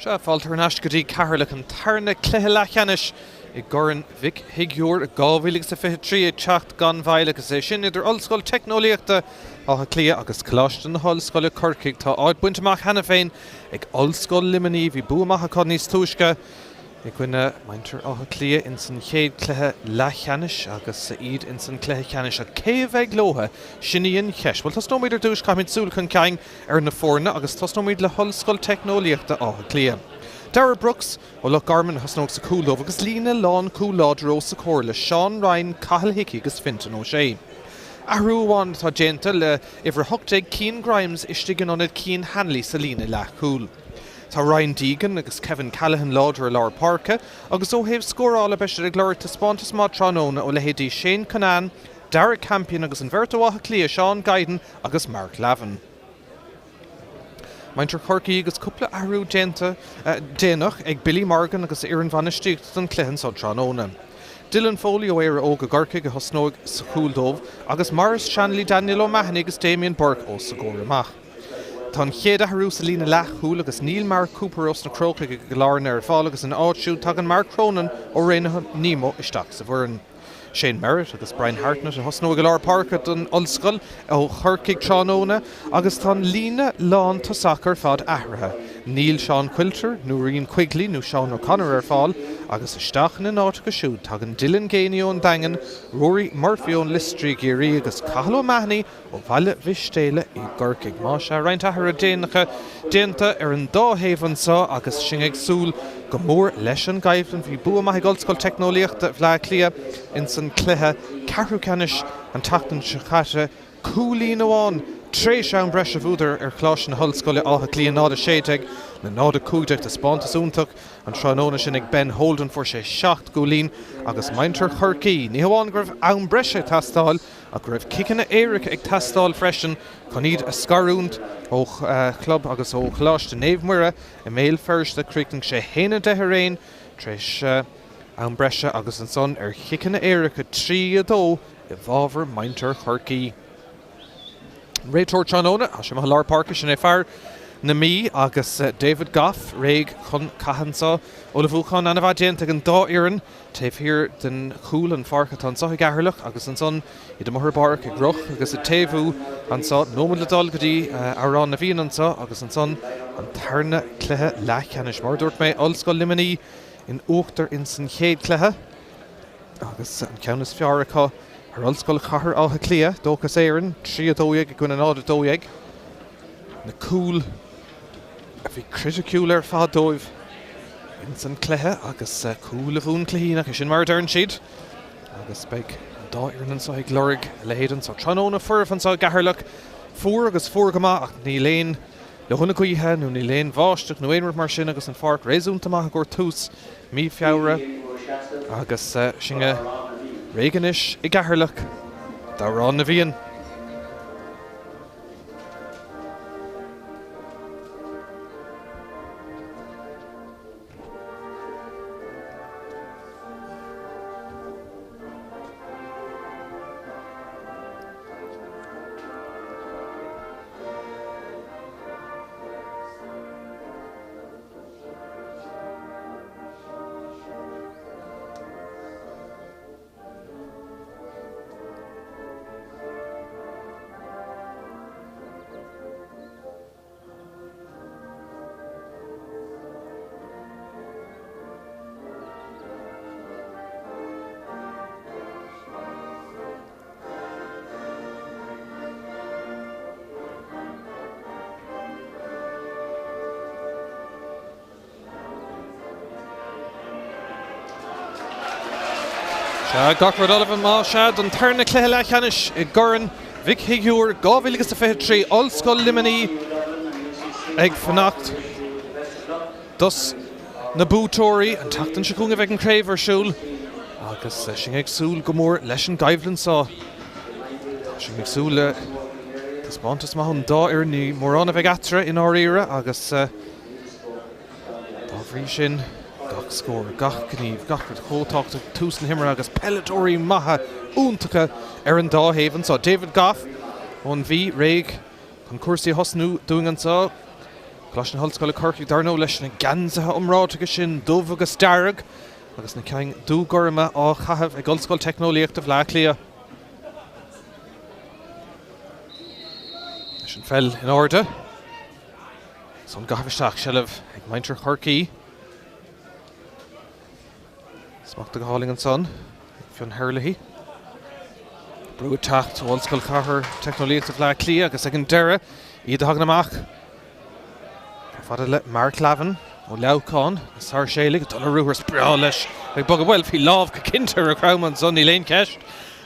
Sea, fáilte thar n-ais go dtí Ceatharlach, an tarna cluiche leathcheannais i gCorn Mhic Shigiúir 2023 ag teacht gan mhoill agus é sin idir Ollscoil Teicneolaíochta Átha Cliath agus Coláiste na hOllscoile Corcaigh. Tá áit bainte amach cheana féin ag Ollscoil Luimnigh. Bhí bua maith acu níos túisce i gcoinne muintir Átha Cliath ins an chéad cluiche leathcheannais agus iad ins an cluiche ceannais. Ach cé a bheidh leotha? Sin í an cheist. Bhuel, tosnóimid ar dtús, caithfimid súil chun cinn ar na foirne agus tosnóimid le hOllscoil Teicneolaíochta Átha Cliath. Darragh Brooks ó Loch Garman a thosnóidh sa chúl dóibh agus líne lánchúil láidir os a comhair le Seán Ryan, Cathal Hickey agus Fintan O'Shea. Athrú amháin atá déanta le uimhir 18 Cian Grimes istigh in ionad Cian Hanley sa líne leathchúil. Tá Ryan Deegan agus Kevin Callaghan láidir i lár páirce agus ó thaobh scórála beidh siad ag lorg taispeántas maith tráthnóna ó leithéidí Shane Cunnane, Darragh Campion agus an bheirt ó Áth Cliath, Seán Guiden agus Mark Lavin. Muintir Chorcaí agus cúpla athrú déanta déanach ag Billy Morgan agus a fhoireann bhainistíochta don chluiche anso tráthnóna. Dylan Foley ó Éire Óg i gCorcaigh a thosnóidh sa chúl dóibh agus Maurice Shanley, Daniel O'Mahony agus Damien Burke os a gcomhair amach. Tá an chéad athrú sa líne leathchúil agus níl Mark Cooper ós na Crócaigh i gCill Airne ar fáil agus ina áit siúd tagann Mark Cronin ó Raonaithe Nemo isteach sa bhfoireann. Shane Merritt agus Brian Hartnett a thosnóidh i lár páirce don Ollscoil ó Chorcaigh tráthnóna agus tá an líne lántosach ar fad athraithe. Níl Seán Quilter nó Rian Quigley nó Seán O'Connor ar fáil agus isteach ina n-áiteacha siúd tagann Dylan Geaney ón Daingean, Rory Murphy ón Liostraí i gCiarraí agus Cathal O'Mahony Ó Bhaile Mhistéala i gCorcaigh. Más ea, roinnt athruithe déanacha déanta ar an dá thaobh anseo agus sinn ag súil go mór leis an gcoimhlint. Bhí bua maith ag Ollscoil Teicneolaíochta Bhaile Átha Cliath ins an cluiche ceathrú ceannais an tseachtain seo caite. Cúilín amháin tréis am breise a bhuadar ar Choláiste na hOllscoile Áth Cliath 0-16 le 0-15. Taispeántas iontach an tráthnóna sin ag Ben Holden, fuair sé 7 gcúilín agus muintir Chorcaí, ní hamháin go raibh am breise ag teastáil, ach go raibh ciceanna éirice ag teastáil freisin chun iad a scarúint ó chlub agus ó Choláiste Naomh Muire i mBéal Feirste. Chríochnaigh sé 1-10 ar 1 tar éis am breise agus ansan ar chiceanna éirice 3-2 i bhfabhar muintir Chorcaí. An réiteoir tráthnóna, tá sé amuigh i lár páirce, sin é fear na Mí agus David Gough réidh chun catha anseo. Ullmhúchán an-mhaith déanta ag an dá fhoireann. Taobh thiar den chúl, an pháirc atá anseo i gCeatharlach agus ansan iad amuigh ar an bpáirc ag rith agus ag taobhú anseo. Nóiméad le dul go dtí Amhrán na bhFiann anseo agus ansan an tarna cluiche leathcheannais. Mar a dúirt mé, Ollscoil Luimnigh in uachtar ins an chéad chluiche agus an ceann is fearr acu ar Ollscoil Chathair Átha Cliath, Dóchas Éireann, 3-12 i gcoinne 0-12. Na cúil a bhí criticiúil ar fad dóibh ins an cluiche agus cúil a bhuann cluichí, nach é sin mar a deireann siad? Agus beidh an dá fhoireann anseo ag lorg a leithéid anseo. Tráthnóna foirfe anseo i gCeatharlach, fuar agus fuar go maith ach níl aon leoithne na gaoithe nó níl aon bháisteach nó aon rud mar sin agus an pháirc réasúnta maith i gcomhair tús mí Feabhra agus sinne réidh anois i gCeatharlach d'Amhrán na bhFiann. Sea, gach rud ullamh más ea don tarna cluiche leathcheannais i gCorn Mhic Shigiúir 2023, Ollscoil Luimnigh ag fanacht dos na buaiteoirí. An tseachtain seo chugainn a bheidh an chraobh ar siúl agus sinn ag súil go mór leis an gcoimhlint seo. Tá sinn ag súil le taispeántas maith ón dá fhoireann, ní mórán a bheidh eatarthu i ndáiríre agus Dá bhrí sin, gach scór, gach gníomh, gach rud chomh tábhachtach ag tús na himeartha agus peileadóirí maithe iontacha ar an dá thaobh anseo. David Gough ón Mhí réidh chun cúrsaí a thosnú dúinn anseo. Coláiste na hOllscoile Corcaigh, dar ndóigh, leis na geansaithe iomráiteacha sin, dubh agus dearg, agus na cinn dúghorma á chaitheamh ag Ollscoil Teicneolaíochta Bhaile Átha Cliath. Leis an pheil in airde. Is ón gcaitheamh isteach, seilbh ag muintir Chorcaí. Smachta go hálainn ansan ag Fionn Herlihy. Brú ag teacht ó Ollscoil Chathair Teicneolaíochta Bhaile Átha Cliath agus ag an deireadh, iad a thagann amach chomh fada le Mark Lavin ó Leamhcán, na Sáirséalaigh ag dul ar ruathar is breá leis ag bogadh. Bhuel, bhí lámh go cinnte ar a dhroim ansan, níl aon cheist.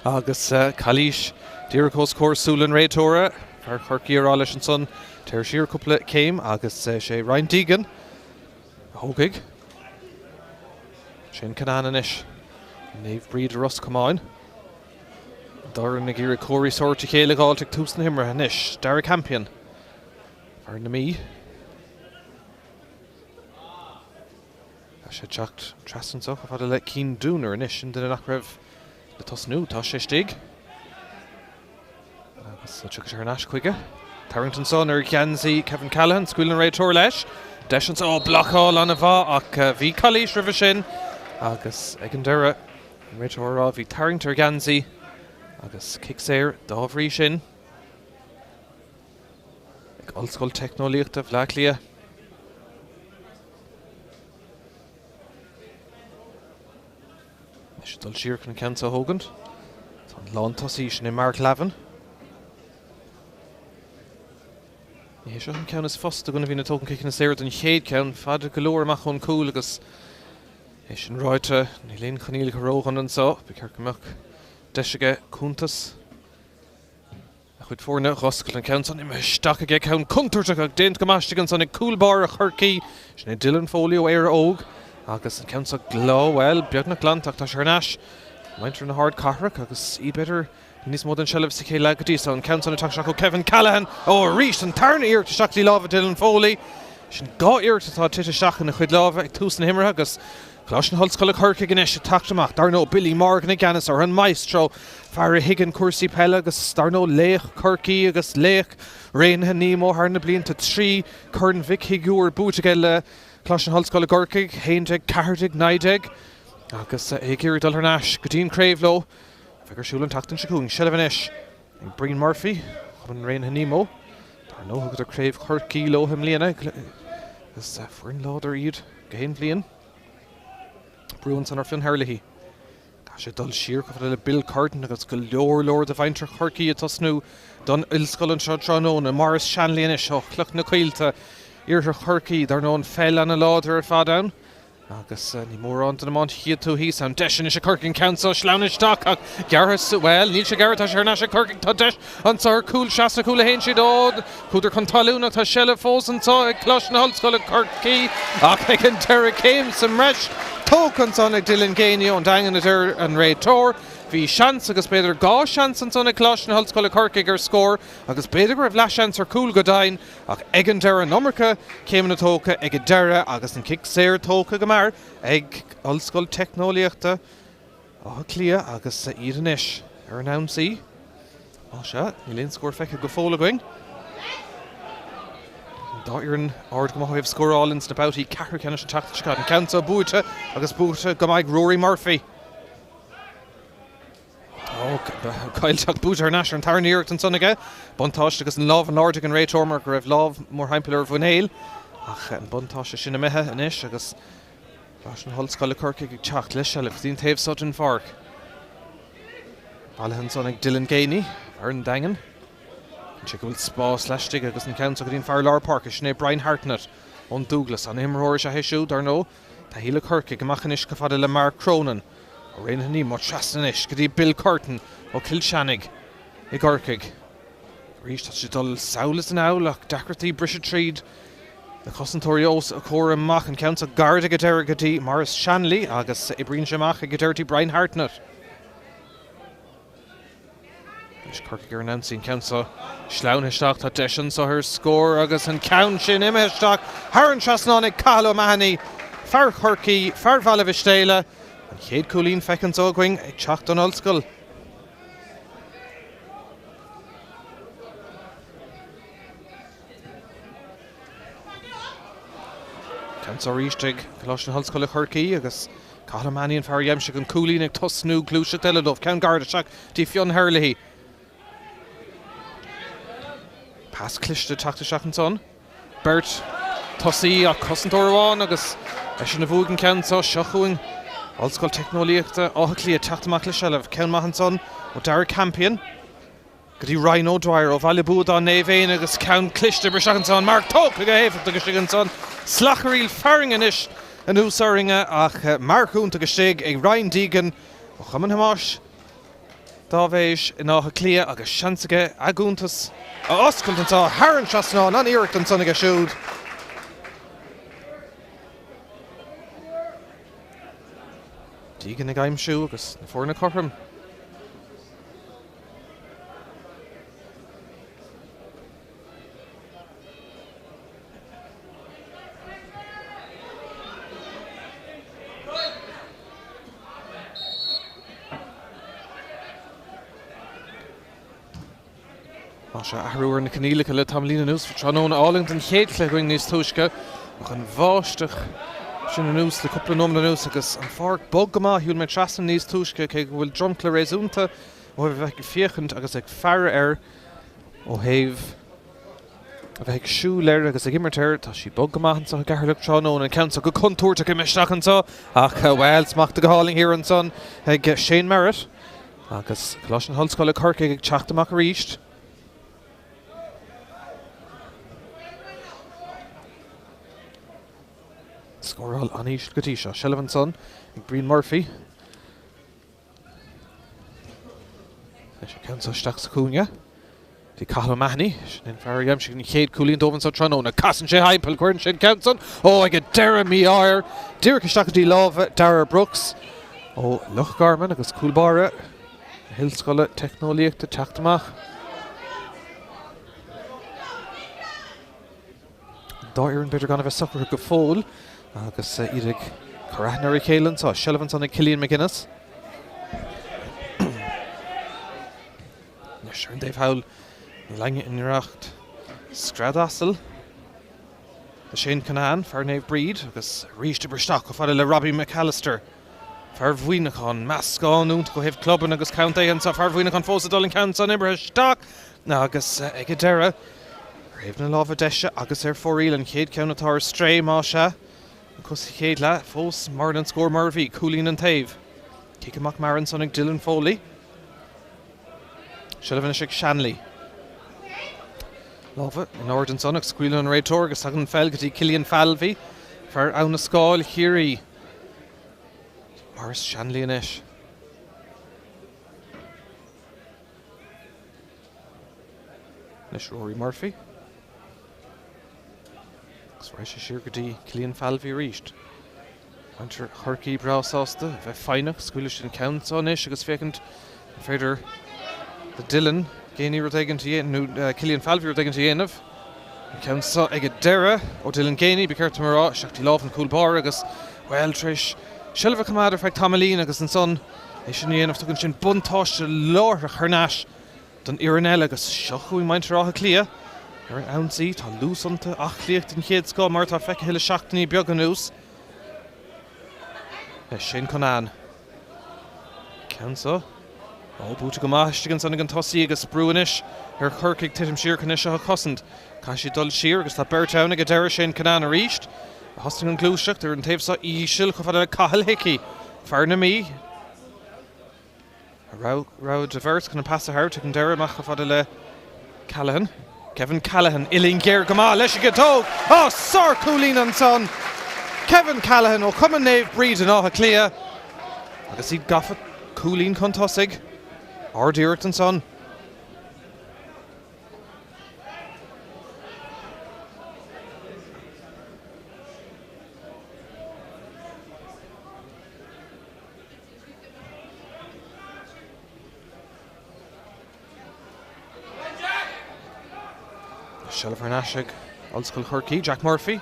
Agus calaois díreach os comhair súl an réiteora, fear Chorcaí ag rá leis ansan, téir siar cúpla céim agus is é Ryan Deegan a thógfaidh. Shane Cunnane anois. Naomh Bríd Ros Comáin. An dá fhoireann ag iarraidh comharthaí sóirt a chéile a dh'fháilt ag tús na himeartha anois. Darragh Campion. Fear na Mí. Tá sé ag teacht trasna anseo chomh fada le Cian Dooner anois, sin duine nach raibh le tosnú. Tá sé istigh. Agus tiocfaidh sé thar n-ais chuige. Tarraingt ansan ar gheansaí Kevin Callaghan, scaoileann an réiteoir leis. Deis anso, ó, blocáil an-mhaith ach bhí calaois roimhe sin agus ag an deireadh, an réiteoir ag rá bhí tarraingt ar gheansaí agus cic saor dá bhrí sin ag Ollscoil Teicneolaíochta Bhaile Átha Cliath. Anois ag dul siar chun an ceann seo a thógaint. Tá an lántosaí sin é Mark Lavin. Ní hé seo an ceann is fusa do dhuine a bhíonn ag tógaint ciceanna saora don chéad cheann, fada go leor amach ón gcúl agus é sin ráite, níl aon choinníollacha ródhona anseo. Ba cheart go mbeadh deis aige cuntas a chuid foirne a dh'oscailt. An ceann san imithe isteach aige, ceann contúirteach ach déanta go maith istigh ansan ag cúl báire Chorcaí. Sin é Dylan Foley ó Éire Óg agus an ceann seo glan, bhuel, beagnach glanta ach tá sé thar n-ais ag muintir na hardchathrach agus iad b'fhéidir níos mó den seilbh sa chéad leath go dtí so. An ceann san ag teacht isteach ó Kevin Callaghan. Ó, arís an tarna iarracht isteach dtí lámha Dylan Foley. Sin 2 iarracht atá tite isteach ina chuid lámha ag tús na himeartha agus Coláiste na hOllscoile Corcaigh anois ag teacht amach. Dar ndóigh, Billy Morgan i gceannas orthu, an maestro, fear a thuigeann cúrsaí peile agus dar ndóigh laoch Chorcaí agus laoch Raonaithe Nemo thar na blianta. 3 Corn Mhic Shigiúir buaite aige le Coláiste na hOllscoile Corcaigh, 11, 14, 19, agus é ag iarraidh dul thar n-ais go dtí an chraobh leo a bheidh ar siúl an tseachtain seo chugainn. Seilbh anois ag Brian Murphy, Cumann Raonaithe Nemo. Dar ndóigh, thugadar Craobh Chorcaí leo i mbliana agus foireann láidir iad gach aon bhliain. Brú ansan ar Fionn Herlihy. Caithfidh sé dul siar chomh fada le Bill Curtin agus go leor leor de mhuintir Chorcaí ag tosnú don Ollscoil anseo tráthnóna. Maurice Shanley anois ó Chloich na Coillte, iarthar Chorcaí. Dar ndóigh an pheil ana-láidir ar fad ann. Agus ní mórán den iomáint a chífidh tú thíos ann. Deis anois ag Corcaigh an ceann seo sleamhnaithe isteach ach gearrtha sa, bhuel, níl sé gearrtha, tá sé thar n-ais ag Corcaigh, tá deis anseo ar chúl trasna cúl a théann siad, ó, chuadar chun talún ach tá seilbh fós anseo ag Coláiste na hOllscoile Corcaigh ach ag an deireadh céim sa mbreis tógtha ansan ag Dylan Geaney ón Daingean a deir an réiteoir. Bhí seans agus b'fhéidir 2 sheans ansan ag Coláiste na hOllscoile Corcaigh ar scór agus b'fhéidir go raibh leathsheans ar chúl go deimhin Ach ag an deireadh, an iomarca céimeanna tógtha ag an deireadh agus an cic saor tógtha go mear ag Ollscoil Teicneolaíochta Átha Cliath agus iad anois ar an ionsaí. Á sea, níl aon scór feicthe go fóill againn. An dá fhoireann ard go maith ó thaobh scóráil ins na babhtaí ceathrú ceannais an tseachtain seo caite. An ceann seo buaite agus buaite go maith ag Rory Murphy. Caillte ach buaite thar n-ais ar an tarna iarracht ansan aige. Buntáiste agus an lámh in airde ag an réiteoir mar go raibh lámh mórthimpeall ar a mhuinéal. Ach an buntáiste sin imithe anois agus Coláiste na hOllscoile Corcaigh ag teacht le seilbh go dtí an taobh so den pháirc. Bailithe ansan ag Dylan Geaney, fear an Daingin. Cinnte go bhfuil spás laistigh agus an ceann so go dtí an fear lár páirce, sin é Brian Hartnett ón Dúglas. An-imreoir is ea é siúd, dar ndóigh. Taithí le Corcaigh amach anois chomh fada le Mark Cronin. Ó Raonaithe Nemo trasna anois go dtí Bill Curtin ó Chill Chainnigh i gCorcaigh. Arís tá siad ag dul sall is anall ach deacrachtaí briseadh tríd na cosantóirí os a comhair amach. An ceann seo gairid ag an deireadh go dtí Maurice Shanley agus oibríonn sé amach ag an deireadh dtí Brian Hartnett. Anois Corcaigh ar an ionsaí, an ceann seo sleamhnaithe isteach, tá deis anseo ar scór agus an ceann sin imithe isteach thar an trasnán ag Cathal O'Mahony, fear Chorcaí, fear Bhaile Mhistéala. An chéad cúilín feicthe anseo againn ag teacht don ollscoil. Ceann seo arís ag Coláiste na hOllscoile Chorcaí agus Cathal O'Mahony an fear a d'aimsigh an cúilín ag tosnú gluaiseacht eile dóibh. Ceann gairid isteach dtí Fionn Herlihy. Pas cliste ag teacht isteach ansan. Beirt tosaí ach cosantóir amháin agus eisean a bhuaigh an ceann seo. Seo chugainn Ollscoil Teicneolaíochta Átha Cliath teacht amach le seilbh. Ceann maith ansan ó Darragh Campion go dtí Ryan O'Dwyer ó Bhaile Buadáin Naomh Éanna agus ceann cliste isteach ansan. Marc tógtha go héifeachtach istigh ansan. Slachairíl fearainn anois anuas orainn ach marc iontach istigh ag Ryan Deegan ó Chumann Thomáis Dáibhéis in Áth Cliath agus seans aige a gcuntas a oscailt anseo thar an trasnán. An-iarracht ansan aige siúd. Deegan ag aimsiú agus na foirne cothrom. Tá sé athrú ar na coinníollacha le tamaillín anuas. Bhí tráthnóna álainn don chéad chluiche againn níos túisce ach an bháisteach sin anuas le cúpla nóiméad anuas agus an pháirc bog go maith. Shiúil mé trasna níos túisce cé go bhfuil dromchla réasúnta ó thaobh a bheith ag féachaint agus ag faire air ó thaobh a bheith ag siúl air agus ag imirt air. Tá sí bog go maith anseo i gCeatharlach tráthnóna. An ceann seo go contúirteach imithe isteach anseo ach, bhuel, smachtaithe go hálainn thiar ansan ag Shane Merritt agus Coláiste na hOllscoile Corcaigh ag teacht amach arís. Scóráil an-íseal go dtí seo. Seilbh ansan ag Brian Murphy. Leis an ceann seo isteach sa chúinne. Bhí Cathal O'Mahony, sin an fear a d'aimsigh an chéad cúilín dóibh anseo tráthnóna. Casann sé thimpeall, cuireann sé an ceann san, ó, ag an deireadh, mí-ádh air, díreach isteach go dtí lámha Darragh Brooks ó Loch Garman agus cúl báire na hOllscoile Teicneolaíochta teacht amach. An dá fhoireann b'fhéidir gan a bheith socraithe go fóill agus iad ag cur aithne ar a chéile anseo. Seilbh ansan ag Cillian McGuinness. Anois ar an dtaobh thall, níl éinne i ngiorracht scread asail do Shane Cunnane, fear Naomh Bríd, agus arís oibrithe isteach chomh fada le Robbie McAllister. Fear Mhuineacháin, meascán iontach ó thaobh clubanna agus contaetha anseo, fear Mhuineacháin fós ag dul an ceann san oibrithe isteach agus ag an deireadh, ar thaobh na láimhe deise agus ar fóraoil, an chéad cheann atá ar strae, más ea, acu sa chéad leath, fós maireann an scór mar a bhí, cúilín an taobh. Cic amach mear ansan ag Dylan Foley. Seilbh anois ag Shanley. Lámha in airde ansan ach scaoileann an réiteoir agus tagann an pheil go dtí Cillian Falvey, fear Abha na Scáil, Chiarraí. Maurice Shanley anois. Anois Rory Murphy. Agus raghaidh sé siar go dtí Cillian Falvey arís. Muintir Chorcaí breá sásta a bheith foighneach, scaoilfidh siad an ceann seo anois agus féachaint an féidir le Dylan Geaney rud éigin a dhéanamh, nó Cillian Falvey rud éigin a dhéanamh. An ceann seo ag an deireadh ó Dylan Geaney, ba cheart dom a rá, isteach dtí lámh an chúl báire agus, bhuel, tar éis seilbh a choimeád ar feadh tamaillín agus ansan é sin a dhéanamh, tugann sin buntáiste láithreach thar n-ais don fhoireann eile agus seo chugainn muintir Átha Cliath ar an ionsaí. Tá luas iontu, aclaíocht den chéad scoth mar atá feicthe le seachtainí beaga anuas. Shane Cunnane. Ceann seo. Ó, buaite go maith istigh ansan ag an tosaí agus brú anois ar Chorcaigh titim siar chun é seo a chosaint. Caithfidh siad dul siar agus tá beirt ann ag an deireadh, Shane Cunnane arís a thosnaigh an ghluaiseacht ar an taobh seo íseal chomh fada le Cathal Hickey, fear na Mí. A rogha de bheirt chun an pas a thabhairt ag an deireadh amach chomh fada le Callaghan. Kevin Callaghan, uillinn ghéar go maith leis an gciotóg! Á, sár-chúilín ansan! Kevin Callaghan ó Chumann Naomh Bríd in Áth Cliath agus iad gafa cúilín chun tosaigh. Ard-iarracht ansan. Seilbh thar n-ais ag Ollscoil Chorcaí, Jack Murphy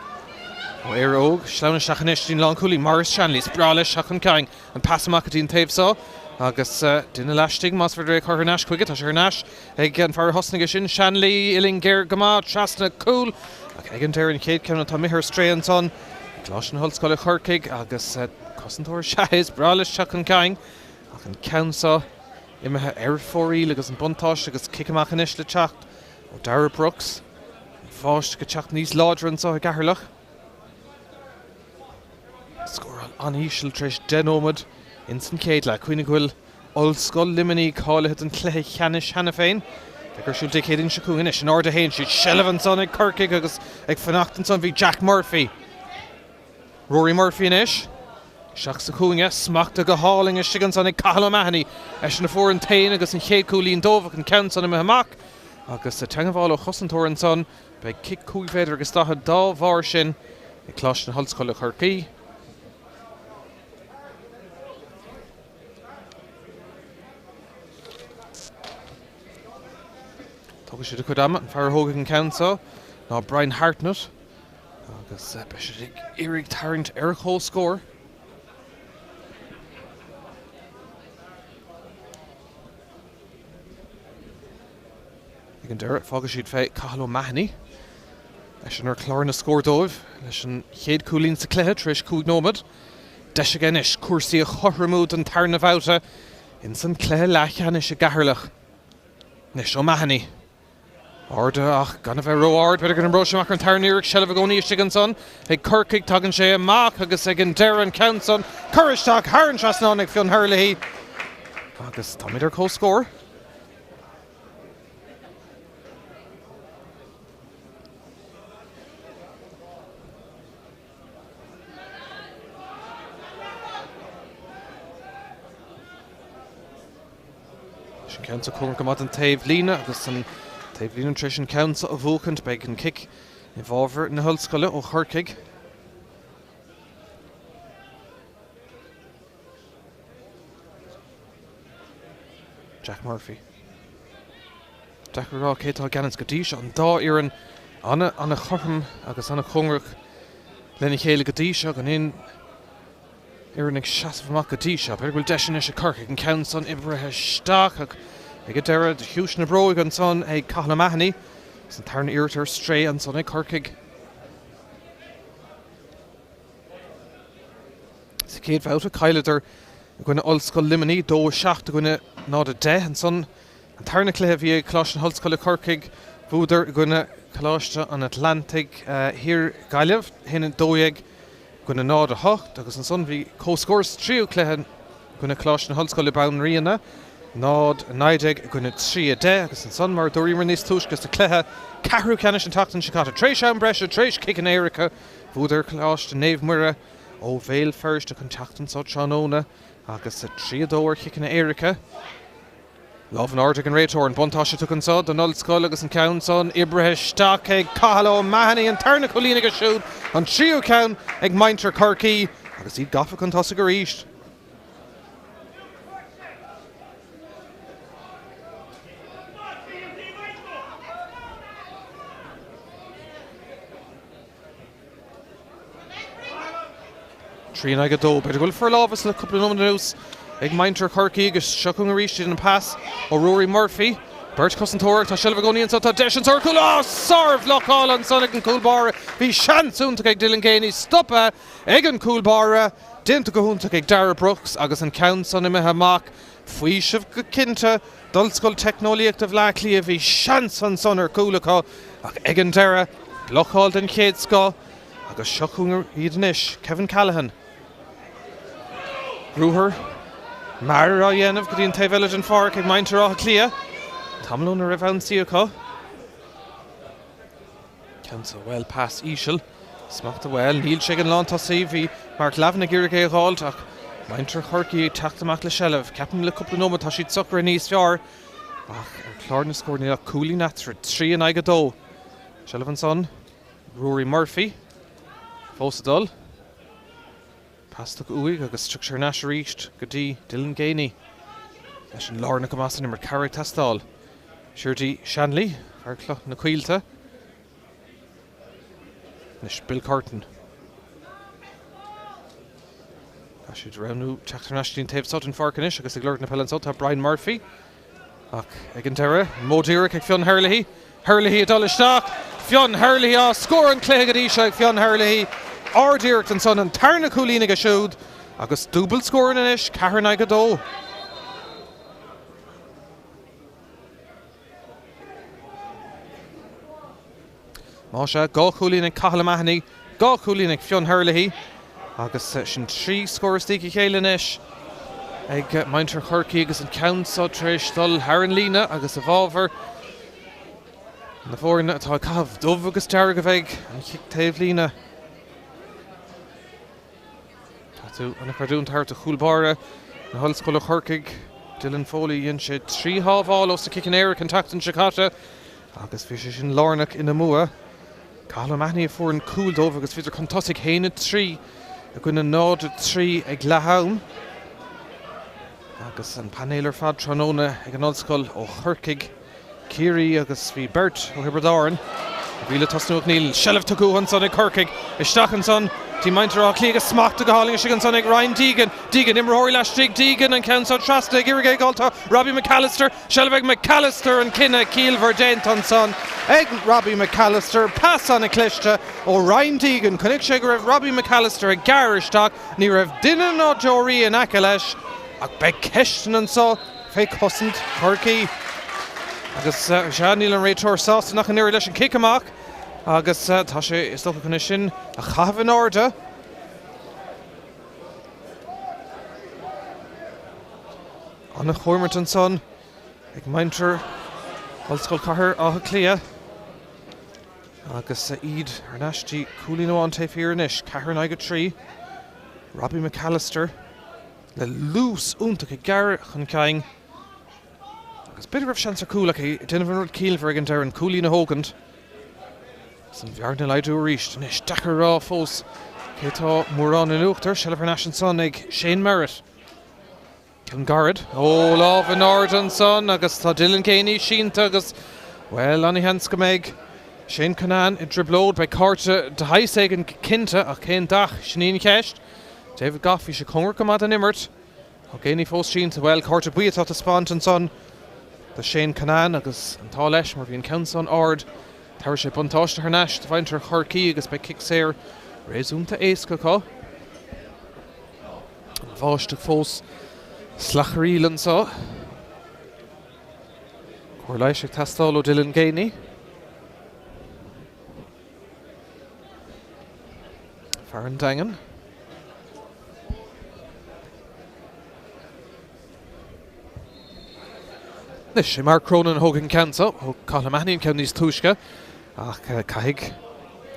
ó Éire Óg. Sleamhain isteach anois dtí'n lánchúlaí, Maurice Shanley. Is breá leis teacht chun cinn. An pas amach go dtí an taobh seo agus duine laistigh más féidir é a chur thar n-ais chuige. Tá sé thar n-ais ag an fear a thosnaigh é sin, Shanley, uillinn géar go maith trasna cúl ach ag an deireadh an chéad ceann atá imithe ar strae ansan. Coláiste na hOllscoile Corcaigh agus cosantóir is ea é, is breá leis teacht chun cinn ach an ceann seo imithe ar fóraoil agus an buntáiste agus cic amach anois le teacht ó Darragh Brooks. An bháisteach ag teacht níos láidre anseo i gCeatharlach. Scóráil an-íseal tar éis 10 nóiméad ins an chéad leath. Cuimhnigh go bhfuil Ollscoil Luimnigh cáilithe don chluiche ceannais cheana féin. Beidh ar siúl Dé Céadaoin seo chugainn anois. In airde a théann siad. Seilbh ansan ag Corcaigh agus ag fanacht ansan bhí Jack Murphy. Rory Murphy anois. Isteach sa chúinne, smachtaithe go hálainn istigh ansan ag Cathal O'Mahony. Eisean a fuair an t-aon agus an chéad chúilín dóibh ach an ceann san imithe amach agus teagmháil ó chosantóir ansan. Beidh cic 5 mhéadar agus 40 dá bharr sin ag Coláiste na hOllscoile Chorcaí. Tógfaidh siad a gcuid ama, an fear a thógfaidh an ceann seo ná Brian Hartnett agus beidh siad ag iarraidh tarraingt ar comhscór. Ag an deireadh, fágfaidh siad fé Cathal O'Mahony. Eisean ar chlár na scór dóibh leis an chéad chúilín sa cluiche tar éis 5 nóiméad. Deis aige anois cúrsaí a chothromú don tarna bhabhta ins an cluiche leathcheannais i gCeatharlach. Anois O'Mahony. Ardaithe ach gan a bheith ró-ard. B'fhéidir go n-oibreoidh sé amach ar an tarna iarracht. Seilbh i gcónaí istigh ansan ag Corcaigh. Tagann sé amach agus ag an deireadh an ceann san curtha isteach thar an trasnán ag Fionn Herlihy. Agus táimid ar comhscór. Sin ceann seo cóngarach go maith don taobh líne agus an taobh líne tar éis an ceann seo a bhuachaint. Beidh an cic i bhfabhar na hOllscoile ó Chorcaigh. Jack Murphy. Deacair a rá cé atá i gceannas go dtí seo. An dá fhoireann an-chothrom agus an-chóngarach lena chéile go dtí seo, gan aon fhoireann ag seasamh amach go dtí seo. B'fhéidir go bhfuil deis anois ag Corcaigh an ceann san oibrithe isteach ach ag an deireadh, de chiumhais na bróige ansan ag Cathal O'Mahony agus an tarna iarracht ar strae ansan ag Corcaigh. Sa chéad bhabhta, chailleadar i gcoinne Ollscoil Luimnigh, 2, 7 i gcoinne 0, 10. Ansan, an tarna cluiche a bhí ag Coláiste na hOllscoile Corcaigh, bhuadar i gcoinne Choláiste an Atlantaigh Thiar, Gaillimh, 1, 12 i gcoinne 0, 8 agus ansan bhí comhscór sa tríú cluiche i gcoinne Choláiste na hOllscoile Banríona, 0, 19 i gcoinne 3, 10 agus ansan, mar a dúramar níos túisce sa chluiche ceathrú ceannais an tseachtain seo caite, tar éis am breise, tar éis ciceanna éirice, Bhuadar Coláiste Naomh Muire ó Bhéal Feirste chun teacht anso tráthnóna agus 3, 2 ar chiceanna éirice. Lámh in airde ag an réiteoir, an buntáiste tugtha anso don Ollscoil agus an ceann san oibrithe isteach ag Cathal O'Mahony, an tarna cúilín aige siúd, an tríú ceann ag muintir Chorcaí agus iad gafa chun tosaigh arís. 3 in aghaidh 2. B'fhéidir go bhfuil forlámhas le cúpla nóiméad anuas ag muintir Chorcaí agus seo chugainn arís iad an pas ó Rory Murphy. Beirt chosantóir ach tá seilbh i gcónaí anso. Tá deis anso ar chúl. Á! Sárbhlocáil ansan ag an gcúl báire. Bhí seans iontach ag Dylan Geaney stoptha ag an gcúl báire. Déanta go hiontach ag Darragh Brooks agus an ceann san imithe amach. Faoiseamh go cinnte d'Ollscoil Teicneolaíochta Bhaile Átha Cliath. Bhí seans ansan ar chúl acu ach ag an deireadh, blocáil den chéad scoth agus seo chugainn iad anois, Kevin Callaghan. Ruathar mear á dhéanamh go dtí an taobh eile den pháirc ag muintir Átha Cliath. Tamall óna raibh ionsaí acu. Ceann seo, bhuel, pas íseal. Smachtaithe, bhuel, níl sé ag an lántosaí. Bhí Mark Lavin ag iarraidh é a dh'fháilt ach muintir Chorcaí ag teacht amach le seilbh. Ceapaim le cúpla nóiméad tá siad socraithe níos fearr ach ar chlár na scór níl ach cúilín eatarthu, 3 in aghaidh 2. Seilbh ansan, Ruairí Murphy fós ag dul. Pas tugtha uaidh agus tiocfaidh sé thar n-ais arís go dtí Dylan Geaney. Leis an lárnach go maith san imirt, cabhair ag teastáil. Siar dtí Shanley, fear Chloich na Coillte. Anois Bill Curtin. Tá siad ag roghnú teacht thar n-ais dtí an taobh seo den pháirc anois agus ag lorg na peile anso tá Brian Murphy. Ach ag an deireadh, modh díreach ag Fionn Herlihy. Herlihy ag dul isteach. Fionn Herlihy á scór an cluiche go dtí seo ag Fionn Herlihy. Ard-iarracht ansan, an tarna cúilín aige siúd agus dúbailt scóranna anois, 4 in aghaidh 2. Más ea, 2 chúilín ag Cathal O'Mahony, 2 chúilín ag Fionn Herlihy agus sin 3 scór istigh a chéile anois ag muintir Chorcaí agus an ceann seo tar éis dul thar an líne agus i bhfabhar na bhfoirne atá ag caitheamh dubh agus dearg a bheidh an chic taobhlíne. Tá tú an-chreidiúint thar do chúl báire na hOllscoile Corcaigh, Dylan Foley. Dhein sé 3 shábháil os na ciceanna éirice an tseachtain seo caite agus bhí sé sin lárnach ina mbua. Cathal O'Mahony a fuair an cúl dóibh agus bhíodar chun tosaigh 1-3 i gcoinne 0-3 ag leath am. Agus an painéal ar fad tráthnóna ag an Ollscoil ó Chorcaigh. Ciarraí agus bhí beirt ó Thiobraid Árann a bhí le tosnú ach níl seilbh tugtha ansan ag Corcaigh. Isteach ansan dtí muintir Átha Cliath agus smachtaithe go hálainn istigh ansan ag Ryan Deegan. Deegan, imreoirí laistigh, Deegan an ceann seo trasna ag iarraidh é a fháil tá Robbie McAllister, seilbh ag McAllister an cinneadh ciallmhar déanta ansan ag Robbie McAllister. Pas an-chliste ó Ryan Deegan. Chonaic sé go raibh Robbie McAllister ag gearradh isteach, ní raibh duine ná deoraí in aice leis ach beidh ceisteanna anso. fé chosaint Chorcaí. Agus sea, níl an réiteoir sásta nach an oiread leis an cic amach agus tá sé is dócha chun é sin a chaitheamh in airde. An-chomhimirt ansan ag muintir Ollscoil Chathair Átha Cliath agus iad ar ais dtí cúilín amháin taobh thiar anois, 4 in aghaidh 3. Robbie McAllister. le luas iontach ag gearradh chun cinn agus b'fhéidir go raibh seans ar chúl ach é ag déanamh an rud ciallmhar ag an deireadh, an cúilín a thógaint agus an bhearna a laghdú arís. Anois, deacair a rá fós cé atá mórán in uachtar. Seilbh thar n-ais ansan ag Shane Merritt. Ceann gairid. Ó, lámh in airde ansan agus tá Dylan Geaney sínte agus, bhuel, an-sheans go mbeidh Shane Cunnane i dtrioblóid. Beidh cárta de shaghas éigin cinnte ach cén dath, sin í an cheist. David Gough, bhí sé cóngarach go maith don imirt. Tá Geaney fós sínte. Bhuel, cárta buí atá taispeáint ansan do Shane Cunnane agus an t-ádh leis mar bhí an ceann san ard. Tabharfaidh sé buntáiste thar n-ais do mhuintir Chorcaí agus beidh cic saor réasúnta éasca acu. An bháisteach fós slacharaíl anso. Cóir leighis ag teastáil ó Dylan Geaney. Fear an Daingin. Anois, é Mark Cronin a thógfaidh an ceann seo. Thóg Cathal O'Mahony an ceann níos túisce ach caithfidh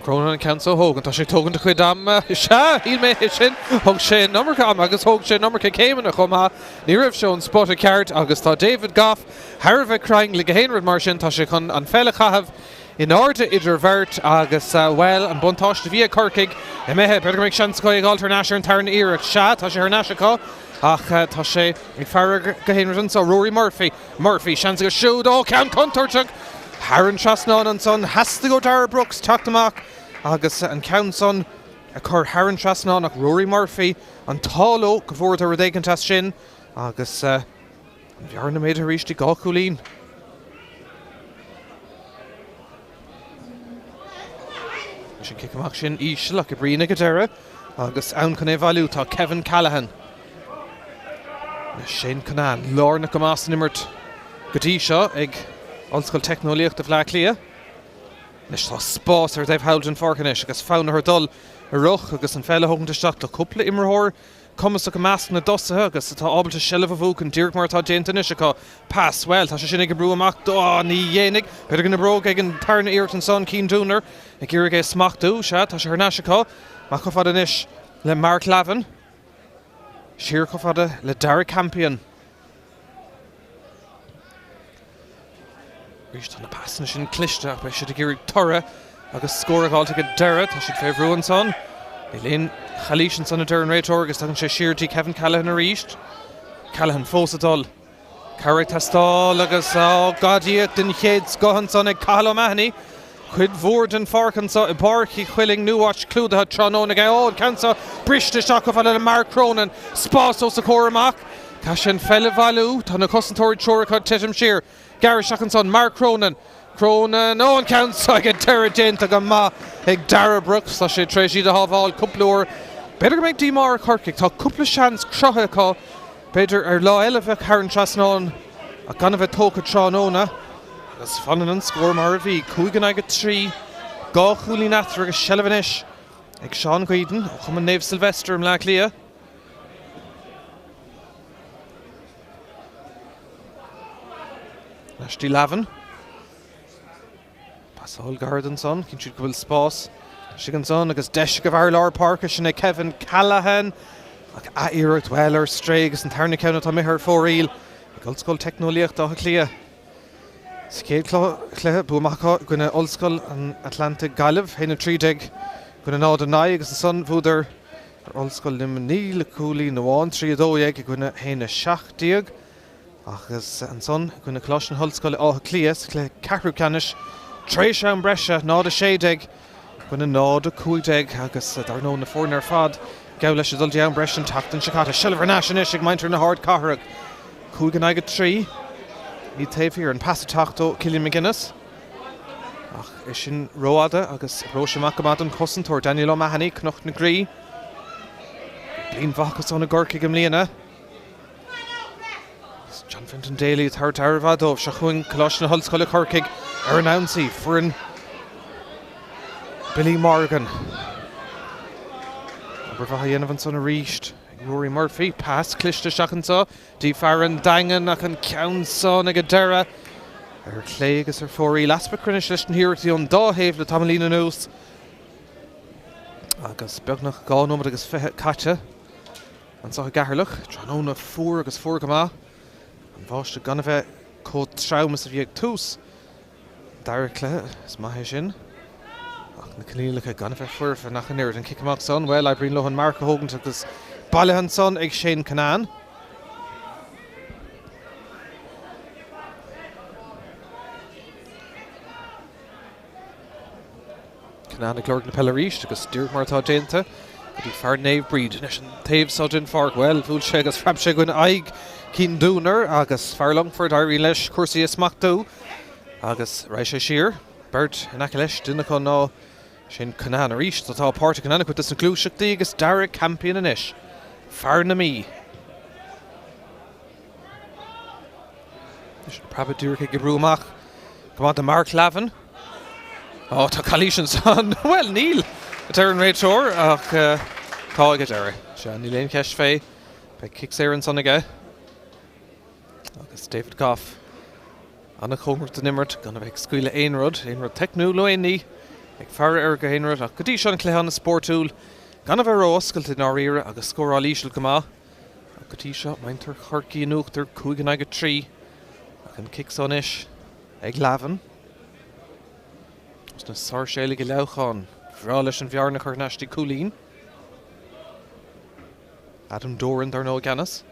Cronin an ceann seo a thógaint. Tá sé ag tógaint a chuid ama. Sea, shíl mé é sin. Thóg sé an iomarca ama agus thóg sé an iomarca céimeanna chomh maith. Ní raibh sé ón spota ceart agus tá David Gough thar a bheith cruinn le gach aon rud mar sin. Tá sé chun an pheil a chaitheamh in airde idir bheirt agus, bhuel, an buntáiste a bhí ag Corcaigh imithe. B'fhéidir go mbeidh seans acu é a dh'fháilt thar n-ais ar an tarna iarracht. Sea, tá sé thar n-ais acu ach tá sé ag faire gach aon rud anso. Rory Murphy, Murphy, seans aige siúd. Ó, ceann contúirteach thar an trasnán ansan. Theastaigh ó Darragh Brooks teacht amach agus an ceann san a chur thar an trasnán ach Rory Murphy, an t-ádh leo go bhfuaireadar rud éicint as sin agus. An bhearna méadaithe arís dtí 2 chúilín. Leis an cic amach sin íseal ach oibríonn ag an deireadh agus ann chun é a bhailiú tá Kevin Callaghan. Shane Cunnane lárnach go maith san imirt go dtí seo ag Ollscoil Teicneolaíochta Bhaile Átha Cliath. Anois tá spás ar an dtaobh thall den pháirc anois agus fonn orthu dul ar aghaidh agus an pheil a thógaint isteach. Tá cúpla imreoir cumasach i measc na dtosaithe agus atá ábalta seilbh a bhuachan, díreach mar atá déanta anois acu. Pas, bhuel, tá sé sin ag oibriú amach do, ní dhéanfaidh. B'fhéidir go n-oibreoidh ag an tarna iarracht ansan, Cian Dooner ag iarraidh é a smachtú. Sea, tá sé thar n-ais acu. Amach chomh fada anois le Mark Lavin. Siar chomh fada le Darragh Campion. Arís tá na pasanna sin cliste ach beidh siad ag iarraidh toradh agus scór a dh'fháilt ag an deireadh. Tá siad fé bhrú ansan. Níl aon chalaois ansan a deir an réiteoir agus tagann sé siar dtí Kevin Callaghan arís. Callaghan fós ag dul. Cabhair ag teastáil agus á gadaíocht den chéad scoth ansan ag Cathal O'Mahony. Cuid mhór den pháirc anso i bPáirc Uí Chuilinn, Nua-Mhais clúdaithe tráthnóna aige. Ó, an ceann seo briste isteach chomh fada le Mark Cronin. Spás os a chomhair amach. Caithfidh sé an pheil a bhailiú. Tá na cosantóirí triúr acu ag titim siar. Gearradh isteach ansan. Mark Cronin. Cronin, ó an ceann seo ag an deireadh déanta go maith ag Darragh Brooks. Tá sé tar éis iad a shábháil cúpla uair. B'fhéidir go mbeidh díomá ar Chorcaigh. Tá cúpla seans cruthaithe acu. B'fhéidir ar lá eile bheadh thar an trasnán ach gan a bheith tógtha tráthnóna. Agus fanann an scór mar a bhí, 5 in aghaidh 3, 2 chúilín eatarthu agus seilbh anois ag Seán Ghaoden ó Chumann Naomh Sylvester i mBleá Cliath. Ar ais dtí Lavin. Pasáil gairid ansan, cinntiú go bhfuil spás istigh ansan agus deis ag an bhfear lár páirce, sin é Kevin Callaghan. Ach ath-iarracht, bhuel, ar strae agus an tarna ceann atá imithe ar fóraoil ag Ollscoil Teicneolaíochta Átha Cliath. Sa chéad chluiche, bua maith acu i gcoinne Ollscoil an Atlantaigh Gaillimh, 1-13 i gcoinne 0-9 agus ansan bhuadar ar Ollscoil Luimnigh le cúilín amháin, 3-12 i gcoinne 1-17. Agus ansan i gcoinne Coláiste na hOllscoile Áth Cliath sa chluiche ceathrú ceannais, tar éis am breise, 0-16 i gcoinne 0-15 agus dar ndóigh na foirne ar fad geall leis ag dul dtí am breise an tseachtain seo caite. Seilbh thar n-ais anois ag muintir na hArdchathrach. 5 in aghaidh 3. Iad taobh thiar. An pas ag teacht ó Cillian McGuinness. Ach é sin rófhada agus oibreoidh sé amach go maith don chosantóir Daniel O'Mahony, Cnoc na Graí. Bliain mhaith acu san i gCorcaigh i mbliana. John Fintan Daly ag tabhairt aire mhaith dóibh. Seo chugainn Coláiste na hOllscoile Corcaigh ar an ionsaí. Foireann Billy Morgan. Obair mhaith á dhéanamh ansan arís ag Rory Murphy. Pas cliste isteach anseo dtí fear an Daingin ach an ceann san ag an deireadh ar chlé agus ar fóraoil. Easpa cruinnis leis na hiarrachtaí ón dá thaobh le tamaillín anuas agus beagnach 2 nóiméad agus 20 caite. Anseo i gCeatharlach, tráthnóna fuar agus fuar go maith. An bháisteach gan a bheith chomh trom is a bhí ag tús an dara cluiche, is maith é sin. Ach na coinníollacha gan a bheith foirfe nach an oiread. An cic amach san, bhuel, oibríonn leo an marc a thógaint agus bailithe ansan ag Shane Cunnane. Cunnane ag lorg na peile arís agus díreach mar atá déanta go dtí fear Naomh Bríd. Anois an taobh seo den pháirc, bhuel, bhuail sé agus phreab sé i gcoinne aghaidh Cian Dooner agus fear Longfoirt, éiríonn leis cúrsaí a smachtú agus raghaidh sé siar. Beirt in aice leis, duine acu ná sin Cunnane arís. Tá páirt ag Cunnane i gcuid de na gluaiseachtaí agus Darragh Campion anois, fear na Mí. Anois an preabadh díreach ag oibriú amach go maith do Mark Lavin. Ó, tá calaois ansan. Bhuel, níl, a deir an réiteoir, ach tá ag an deireadh. Sea, níl aon cheist fé. Beidh cic saor ansan aige. Agus David Gough an-chóngarach don imirt, gan a bheith ag scaoileadh aon rud, aon rud teicniúil nó aon ní, ag faire ar go haon rud. Ach go dtí seo an cluiche an-spórtúil, gan a bheith ró-oscailte i ndáiríre agus scóráil íseal go maith. Go dtí seo, muintir Chorcaí in uachtar, 5 in aghaidh 3, ach an cic so anois ag Lavin. Os na Sáirséalaigh i Leamhcán, bhreá leis an bhearna a chur thar n-ais dtí cúilín. Adam Doran, dar ndóigh, i gceannas.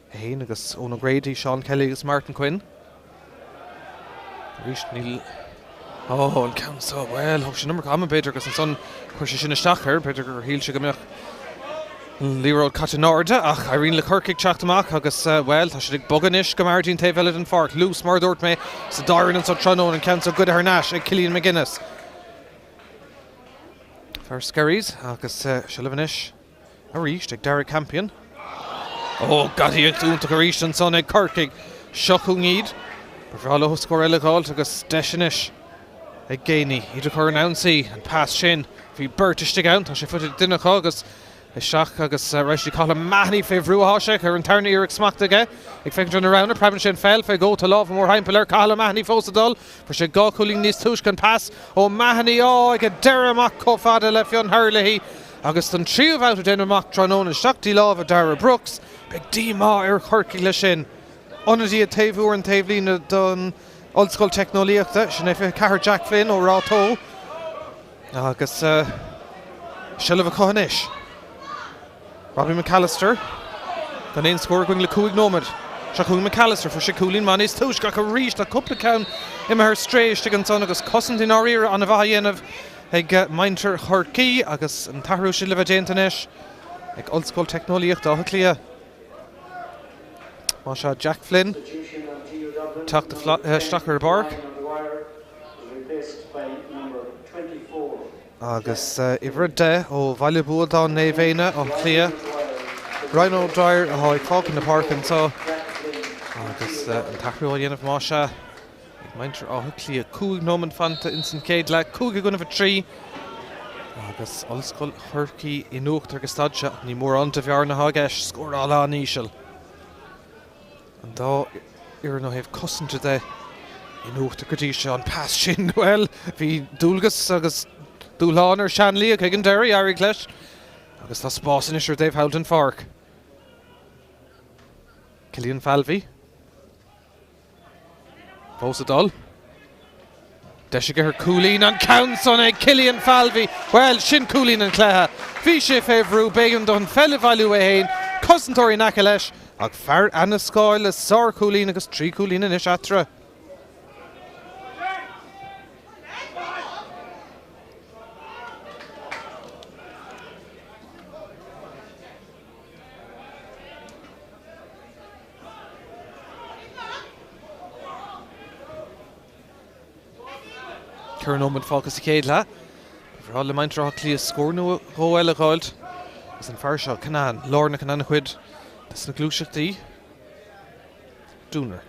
É féin agus Eoin O'Grady, Seán Kelly agus Martin Quinn. Arís níl Ó, an ceann seo, bhuel, thóg sé an iomarca ama b'fhéidir agus ansan chuir sé sin isteach air, b'fhéidir gur shíl sé go mbeadh an liathróid caite in airde ach éiríonn le Corcaigh teacht amach agus, bhuel, tá siad ag bogadh anois go mear dtí an taobh eile den pháirc. Luas, mar a dúirt mé, sa dá fhoireann anso tráthnóna, an ceann seo goidte thar n-ais ag Cillian McGuinness. Fear Skerries agus seilbh anois. Arís ag Darragh Campion. Ó, gadaíocht iontach arís ansan ag Corcaigh. Seo chugainn iad. Ba bhreá leo scór eile a dh'fháilt agus deis anois ag Geaney iad a chur in ionsaí. An pas sin, bhí beirt istigh ann. Tá sé faighte ag duine acu agus isteach agus ar ais dtí Cathal O'Mahony fé bhrú atá sé ar an tarna iarracht smacht aige. Ag féachaint ar na roghanna, preabann sé an pheil fé dhó. Tá lámha mórthimpeall air. Cathal O'Mahony fós ag dul. Fuair sé 2 chúilín níos túisce. An pas ó O'Mahony, á, ag an deireadh amach chomh fada le Fionn Herlihy. Agus don tríú babhta ag déanamh amach tráthnóna isteach dtí lámha Darragh Brooks, beidh díomá ar Chorcaigh leis sin. Ionadaí taobh thiar an taobhlíne don Ollscoil Teicneolaíochta, sin é 24 Jack Flynn ó Ráth Tó agus seilbh acu anois. Robbie McAllister, gan aon scór againn le 5 nóiméad. Seo chugainn McAllister, fuair sé cúilín maith níos túisce ach arís tá cúpla ceann imithe ar strae istigh ansan agus cosaint i ndáiríre an-mhaith á dhéanamh ag muintir Chorcaí agus an t-athrú sin le bheith déanta anois ag Ollscoil Teicneolaíochta Átha Cliath. Más ea, Jack Flynn ag teacht isteach ar an bpáirc. Agus uimhir 10 ó Bhaile Buadáin Naomh Éanna, Áth Cliath, Ryan O'Dwyer atá ag fágáil na páirce anseo agus an t-athrú á dhéanamh más ea ag muintir Átha Cliath. 5 nóiméad fanta ins an chéad leath, 5 i gcoinnibh 3 agus Ollscoil Chorcaí in uachtar ag an staid seo ach ní mórán de bhearna atá i gceist, scóráil an-íseal. An dá fhoireann ó thaobh cosainte de in uachtar go dtí seo. An pas sin, bhuel, bhí dualgas agus dúshlán ar Shanley ach ag an deireadh d'éirigh leis agus tá spás anois ar an dtaobh thall den pháirc. Killian Falvey. Fós ag dul. Deis aige ar chúilín, an ceann san ag Killian Falvey. Bhuel, sin cúilín an chluiche. Bhí sé fé bhrú, b'éigean dó an pheil a bhailiú é fhéin, cosantóirí in aice leis, ach fear Eanach Scáil le sár-chúilín agus 3 chúilín anois eatarthu. 4 nóiméad fágtha sa chéad leath. Ba bhreá le muintir Átha Cliath scór nó dhó eile a dh'fháilt agus an fear seo, Canaan, lárnach in an-chuid des na gluaiseachtaí. Dooner.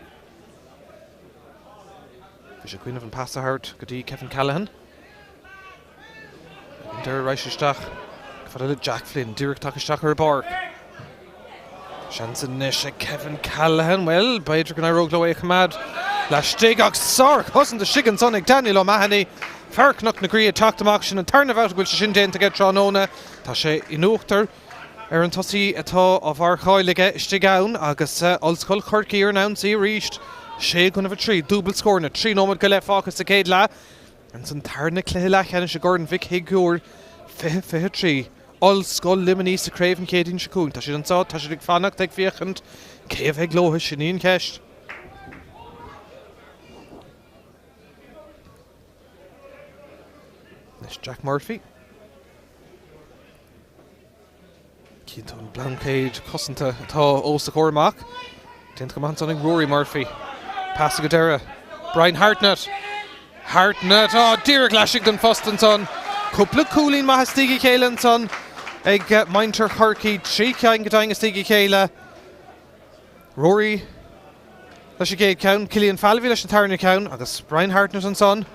Bhí sé ag cuimhneamh an pas a thabhairt go dtí Kevin Callaghan. Ag an deireadh raghaidh sé isteach chomh fada le Jack Flynn, díreach tagtha isteach ar an bpáirc. Seans anois ag Kevin Callaghan, bhuel, b'fhéidir go n-éireodh leo é a choimeád laistigh ach sárchosaint istigh ansan ag Daniel O'Mahony. Fear Chnoc na Graí ag teacht amach, sin an tarna bhabhta go bhfuil sé sin déanta aige tráthnóna. Tá sé in uachtar ar an tosaí atá á mharcáil aige istigh ann agus Ollscoil Chorcaí ar an ionsaí arís. 6 i gcoinnibh 3, dúbailt scóranna, 3 nóiméad go leith fágtha sa chéad leath. Ins an tarna cluiche leathcheannais i gCorn Mhic Shigiúir 2023, Ollscoil Luimnigh sa chraobh an Chéadaoin seo chugainn. Tá siad anseo, tá siad ag fanacht, ag féachaint cé a bheidh leo, sin í an cheist. Anois Jack Murphy. Cíonn tú an blaincéad cosanta atá os a chomhair amach. Déanta go maith ansan ag Rory Murphy. Pas ag an deireadh. Brian Hartnett. Hartnett! Á, díreach laistigh den phost ansan. Cúpla cúilín maith istigh a chéile ansan ag muintir Chorcaí. 3 cheann go deimhin istigh a chéile. Rory leis an gcéad cheann, Killian Falvey leis an tarna ceann agus Brian Hartnett ansan.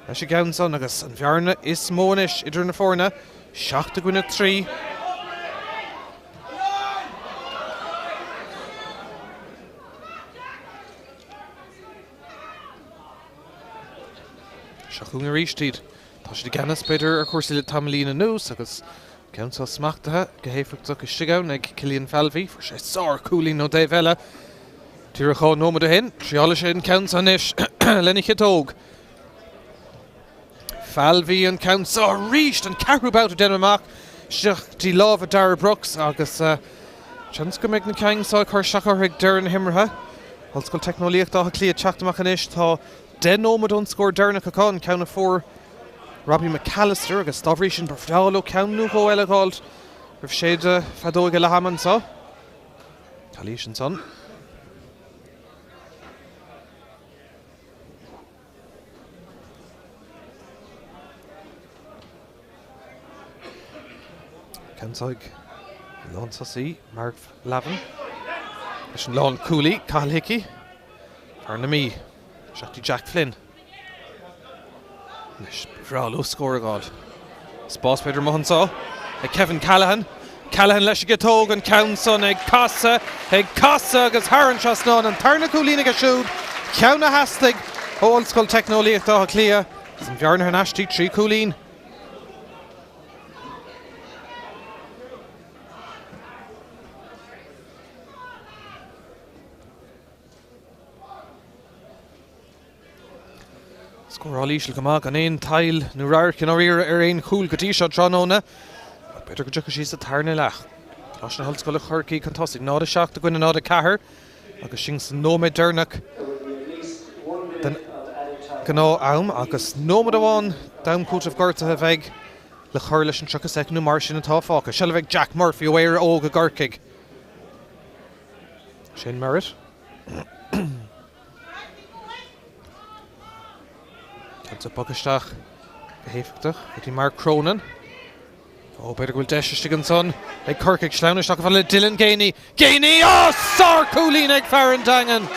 Leis an gceann san agus an bhearna is mó anois idir na foirne, 7 i gcoinne 3. Seo chugainn arís iad. Tá siad i gceannas, b'fhéidir, ar chúrsaí le tamaillín anuas agus an ceann seo smachtaithe go héifeachtach istigh ann ag Killian Falvey. Fuair sé sár-chúilín ón dtaobh eile. Díreach 2 nóiméad ó shin, triálfaidh sé an ceann seo anois lena chiotóg. Falvey an ceann seo arís, an ceathrú babhta déanaim amach, isteach dtí lámha Darragh Brooks agus seans go mbeidh na cinn seo ag cur isteach orthu ag deireadh na himeartha. Ollscoil Teicneolaíochta Átha Cliath ag teacht amach anois. Tá 10 nóiméad ón scór deireanach acu, an ceann a fuair Robbie McAllister agus dá bhrí sin ba bhreá leo ceann nó dhó eile a dh'fháilt roimh séideadh feadóige leath ama anseo. Calaois ansan. Ceann seo ag an lántosaí Mark Lavin. Leis an lánchúlaí Cathal Hickey. Fear na Mí. Isteach dtí Jack Flynn. Anois, ba bhreá leo scór a dh'fháil. Spás b'fhéidir amuigh anseo ag Kevin Callaghan. Callaghan leis an gciotóg, an ceann san ag casadh, ag casadh agus thar an trasnán. An tarna cúilín aige siúd, ceann a theastaigh ó Ollscoil Teicneolaíochta Átha Cliath. Agus an bhearna thar n-ais dtí 3 chúilín. Scóráil íseal go maith, gan aon tadhall nó radharc i ndáiríre ar aon chúl go dtí seo tráthnóna. Ach b'fhéidir go dtiocfaidh sí sa tarna leath. Coláiste na hOllscoile Chorcaí chun tosaigh, 0-7 i gcoinne 0-4 agus sinn sa nóiméad deireanach den ghnáth-am agus nóiméad amháin d'am cúitimh gortaithe a bheidh le cur leis an 30 soicind nó mar sin atá fágtha. Seilbh ag Jack Murphy ó Éire Óg i gCorcaigh. Shane Merritt. Ceann seo bogtha isteach. Go héifeachtach go dtí Mark Cronin. Ó, b'fhéidir go bhfuil deis istigh ansan ag Corcaigh. Sleamhnú isteach chomh fada le Dylan Geaney. Geaney! Ó, sár-chúilín ag fear an Daingin!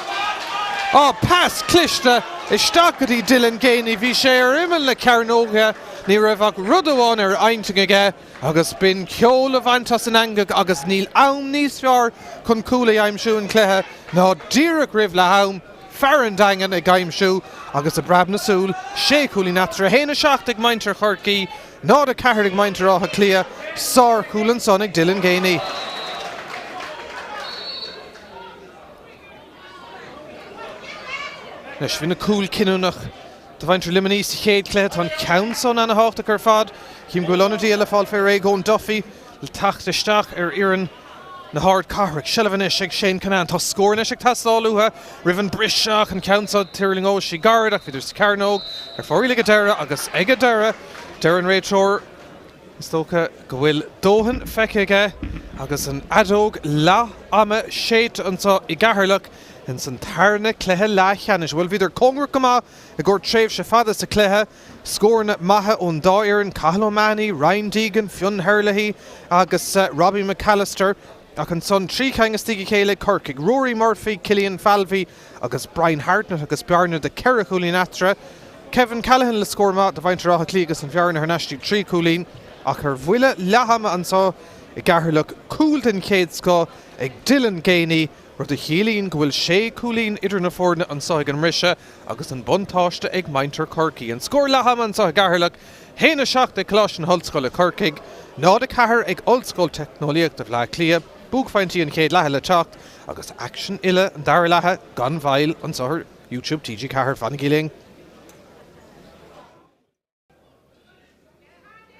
Ó, pas cliste isteach go dtí Dylan Geaney. Bhí sé ar imeall na cearnóige. Ní raibh ach rud amháin ar intinn aige agus b'in ceol a bhaint as an eangach agus níl am níos fearr chun cúl a aimsiú in cluiche ná díreach roimh leath-am. Fear an Daingin ag aimsiú agus i bpreab na súl, sé chúilín eatarthu, 1, 7 ag muintir Chorcaí, 0, 4 ag muintir Átha Cliath. Sárchúl ansan ag Dylan Geaney. Anois, bhí na cúil cinniúnach do mhuintir Luimnigh sa chéad chluiche. Tá an ceann san ana-thábhachtach ar fad. Chím go bhfuil ionadaithe le fáil fé réidh, Eoin Duffy le teacht isteach ar fhoireann na hArdchathrach. Seilbh anois ag Shane Cunnane. Tá scór anois ag teastáil uathu roimh an briseadh ach an ceann seo tuirlingeoidh sí gairid ach bhíodar sa chearnóg ar fóraoil ag an deireadh agus ag an deireadh deir an réiteoir is dócha go bhfuil dóthain feicthe aige agus an fheadóg leath ama séidte anseo i gCeatharlach ins an tarna cluiche leathcheannais. Bhuel bhíodar cóngarach go maith i gcomhair tréimhse fada sa chluiche. Scóranna maithe ón dá fhoireann, Cathal O'Mahony, Ryan Deegan, Fionn Herlihy agus Robbie McAllister ach ansan 3 cheann istigh a chéile ag Corcaigh, Rory Murphy, Killian Falvey agus Brian Hartnett agus bearna de cheithre chúilín eatarthu. Kevin Callaghan le scór maith do mhuintir Átha Cliath agus an bhearna thar n-ais dtí 3 chúilín ach ar bhuille leath ama anso i gCeatharlach, cúl den chéad scoth ag Dylan Geaney, rud a chiallaíonn go bhfuil sé chúilín idir na foirne anso ag an mbriseadh. Agus an buntáiste ag muintir Chorcaí. An scór leath ama anseo i gCeatharlach, 1, 7 ag Coláiste na hOllscoile Corcaigh, 0, 4 ag Ollscoil Teicneolaíochta Bhaile Átha Cliath. Buaicphointí an chéad leatha le teacht agus aicsean uile an dara leatha gan mhoill anseo ar YouTube TG4. Fanaigí linn!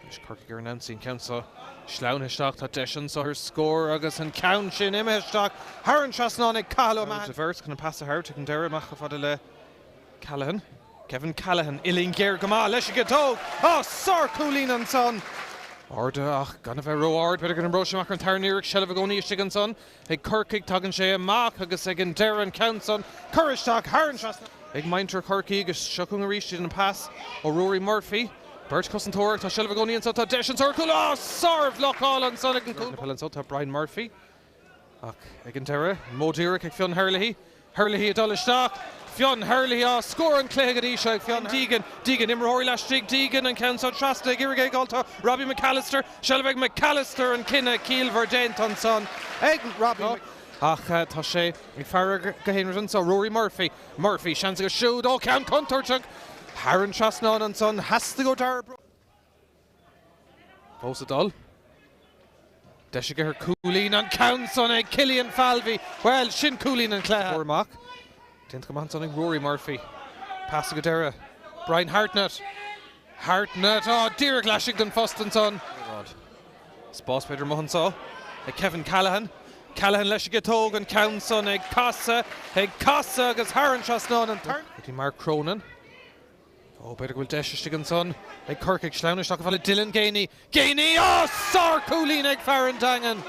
Anois Corcaigh ar an ionsaí an ceann seo sleamhnaithe isteach. Tá deis anseo ar scór agus an ceann sin imithe isteach thar an trasnán ag Cathal O'Mahony. De bheirt chun an pas a thabhairt ag an deireadh amach chomh fada le Callaghan. Kevin Callaghan, uillinn ghéar go maith leis an gciotóg. Á, sár-chúilín ansan! Ardaithe ach gan a bheith ró-ard. B'fhéidir go n-oibreoidh sé amach ar an tarna iarracht. Seilbh i gcónaí istigh ansan ag Corcaigh. Tagann sé amach agus ag an deireadh an ceann san curtha isteach thar an trasnán. Ag muintir Chorcaí agus seo chugainn arís iad an pas ó Rory Murphy. Beirt chosantóir ach tá seilbh i gcónaí anso. Tá deis anso ar chúl. Á! Sárbhlocáil ansan ag an gcúl. Peil anso tá Brian Murphy ach ag an deireadh, an modh díreach ag Fionn Herlihy. Herlihy ag dul isteach. Fionn Herlihy. Á! Scór an chluiche go dtí seo ag Fionn Deegan. Deegan, imreoirí laistigh. Deegan, an ceann seo trasna ag iarraidh é a fháil. Tá Robbie McAllister. Seilbh ag McAllister an cinneadh ciallmhar déanta ansan ag Robbie. Ach tá sé ag faire go haonraic anso. Rory Murphy. Murphy, seans aige siúd. Ó, ceann contúirteach thar an trasnán ansan. Theastaigh ó Dara Brophy. Fós ag dul. Deis aige ar chúilín. An ceann san ag Killian Falvey. Bhuel, sin cúilín an chluiche. Amach. Déanta go maith ansan ag Rory Murphy. Pas ag an deireadh. Brian Hartnett. Hartnett. Á, díreach laistigh den phost ansan. Spás b'fhéidir amuigh anso ag Kevin Callaghan. Callaghan leis an gciotóg, an ceann san ag casadh, ag casadh agus thar an trasnán an tarna. Go dtí Mark Cronin. Ó, b'fhéidir go bhfuil deis istigh ansan ag Corcaigh. Sleamhnú isteach chomh fada le Dylan Geaney. Geaney! Á, sár-chúilín ag fear an Daingin!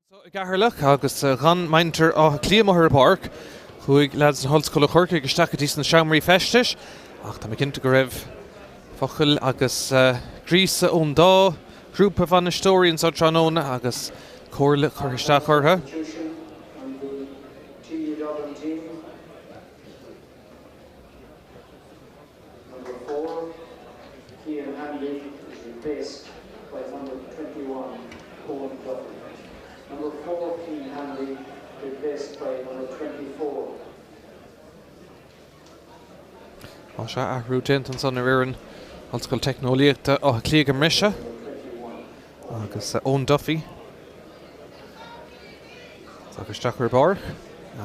Anseo i gCeatharlach agus gan muintir Átha Cliath amuigh ar an bpáirc, chuaigh leaids na hOllscoile Corcaigh isteach go dtí sna seomraí feistis ach tá mé cinnte go raibh focail agus gríosadh ón dá ghrúpa bhainisteoirí anseo tráthnóna agus comhairle curtha isteach orthu. Number 4, Cian Hanley is replaced by number 21, Eoin Duffy. Number 4, Cian Hanley replaced by number 24. Tá sé athrú déanta ansan ar fhoireann Ollscoil Teicneolaíochta Átha Cliath ag an mbriseadh agus Eoin Duffy Tagtha isteach ar an bpáirc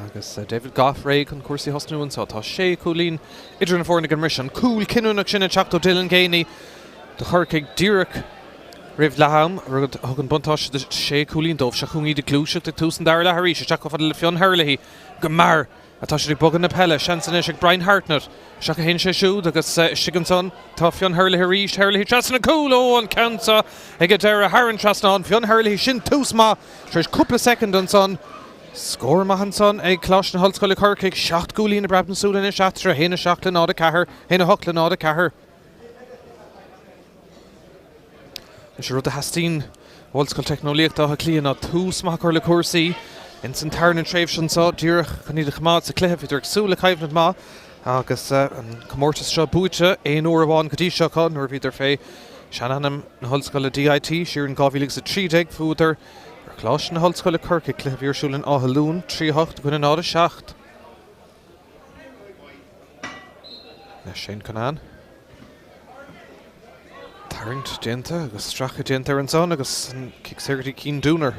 agus David Gough réidh chun cúrsaí a thosnú anseo. Tá sé chúilín idir na foirne ag an mbriseadh. An cúl cinniúnach sin ag teacht ó Dylan Geaney do Chorcaigh díreach roimh leath-am, rud a thugann buntáiste de sé chúilín dóibh. Seo chugainn iad ag gluaiseacht ag tús an dara leath arís. Isteach chomh fada le Fionn Herlihy go mear atá siad ag bogadh na peile. Seans anois ag Brian Hartnett. Isteach a théann sé siúd agus istigh ansan tá Fionn Herlihy arís. Herlihy trasna an cúl! Ó, an ceann seo ag an deireadh thar an trasnán. Fionn Herlihy, sin tús maith tar éis cúpla soicind ansan. Scór maith ansan ag Coláiste na hOllscoile Corcaigh. 7 gcúilín ag preabadh na súl anois eatarthu, 1, 7 le 0, 4, 1, 8 le 0, 4. Anois an rud a theastaíonn ó Ollscoil Teicneolaíochta Átha Cliath ná tús maith a chur le cúrsaí ins an tarna tréimhse anseo, díreach chun iad a choimeád sa chluiche. Bhíodar ag súil le coimhlint maith agus an comórtas seo buaite aon uair amháin go dtí seo acu nuair a bhíodar fé sean-ainm na hollscoile DIT siar in 2013. Bhuadar ar Choláiste na hOllscoile Corcaigh, cluiche a bhí ar siúl in Áth Luain, 3 8 i gcoinne 0 7. Shane Cunnane. Tarraingt déanta agus stracadh déanta air ansan agus an cic saor go dtí Cian Dooner.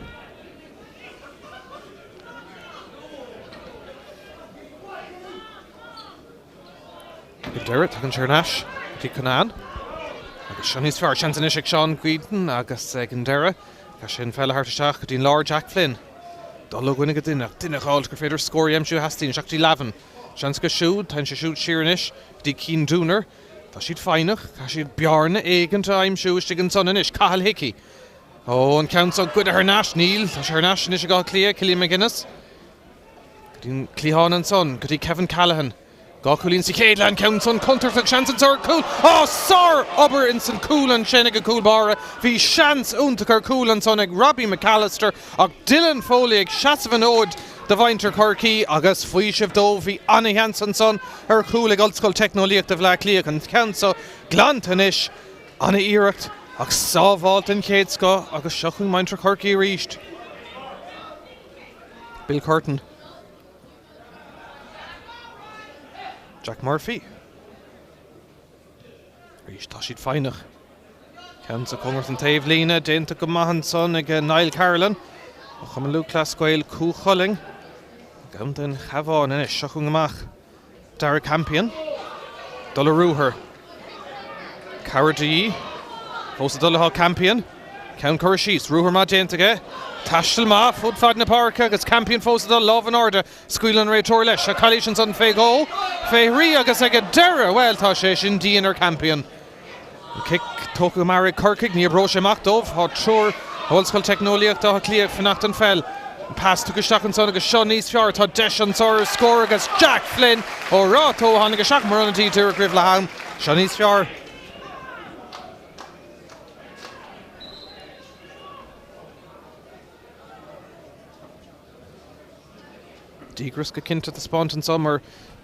Ag an deireadh, tagann sé ar ais go dtí Cunnane. Agus seo níos fearr, seans anois ag Seán Guidon agus ag an deireadh, caithfidh sé an pheil a thabhairt isteach go dtí an lár, Jack Flynn. Dul ó dhuine go duine, ach duine a fháilt gur féidir scór a aimsiú a theastaíonn, isteach go dtí Lavin. Seans aige siúd, téann sé siúd siar anois go dtí Cian Dooner. Tá siad foighneach, caithfidh siad bearna éigint a aimsiú istigh ansan anois. Cathal Hickey. Ó, an ceann seo goidte thar n-ais, níl, tá sé thar n-ais anois ag Áth Cliath, Cillian McGuinness. Go dtí an cliathán ansan, go dtí Kevin Callaghan. 2 chúilín sa chéad leath, an ceann san contúirteach, seans anso ar chúl. Á, sár-obair ins an cúl ansin ag an gcúl báire. Bhí seans iontach ar chúl ansan ag Robbie McAllister ach Dylan Foley ag seasamh an fhóid do mhuintir Chorcaí agus faoiseamh dóibh. Bhí ana-sheans ansan ar chúl ag Ollscoil Teicneolaíochta Bhaile Átha Cliath. An ceann so glanta anois. Ana-iarracht ach sábháilt den chéad scoth agus seo chugainn muintir Chorcaí arís. Bill Curtin. Jack Murphy. Arís tá siad foighneach. Ceann sa cóngar don taobhlíne, déanta go maith ansan ag Niall Carolan ó Chumann Lúthchleas Gael Cú Chulainn i gContae an Chabháin anois. Seo chugainn amach. Darragh Campion, dul ar ruathar. Cabhair de dhíth. Fós ag dul atá Campion. Ceann curtha síos. Ruathar maith déanta aige. Taisteal maith fud fad na páirce agus Campion fós ag dul. Lámh in airde. Scaoileann an réiteoir leis. Tá calaois ansan fé dhó, fé thrí agus ag an deireadh, bhuel, tá sé sin dian ar Campion. An cic tógtha go mear ag Corcaigh, ní oibreoidh sé amach dóibh. Tá triúr ó Ollscoil Teicneolaíochta Átha Cliath ag fanacht don pheil. An pas tugtha isteach ansan agus seo níos fearr. Tá deis anso ar scór agus Jack Flynn ó Ráth Tó a tháinig isteach mar ionadaí díreach roimh leath am. Seo níos fearr. Díograis go cinnte á taispeáint anso mar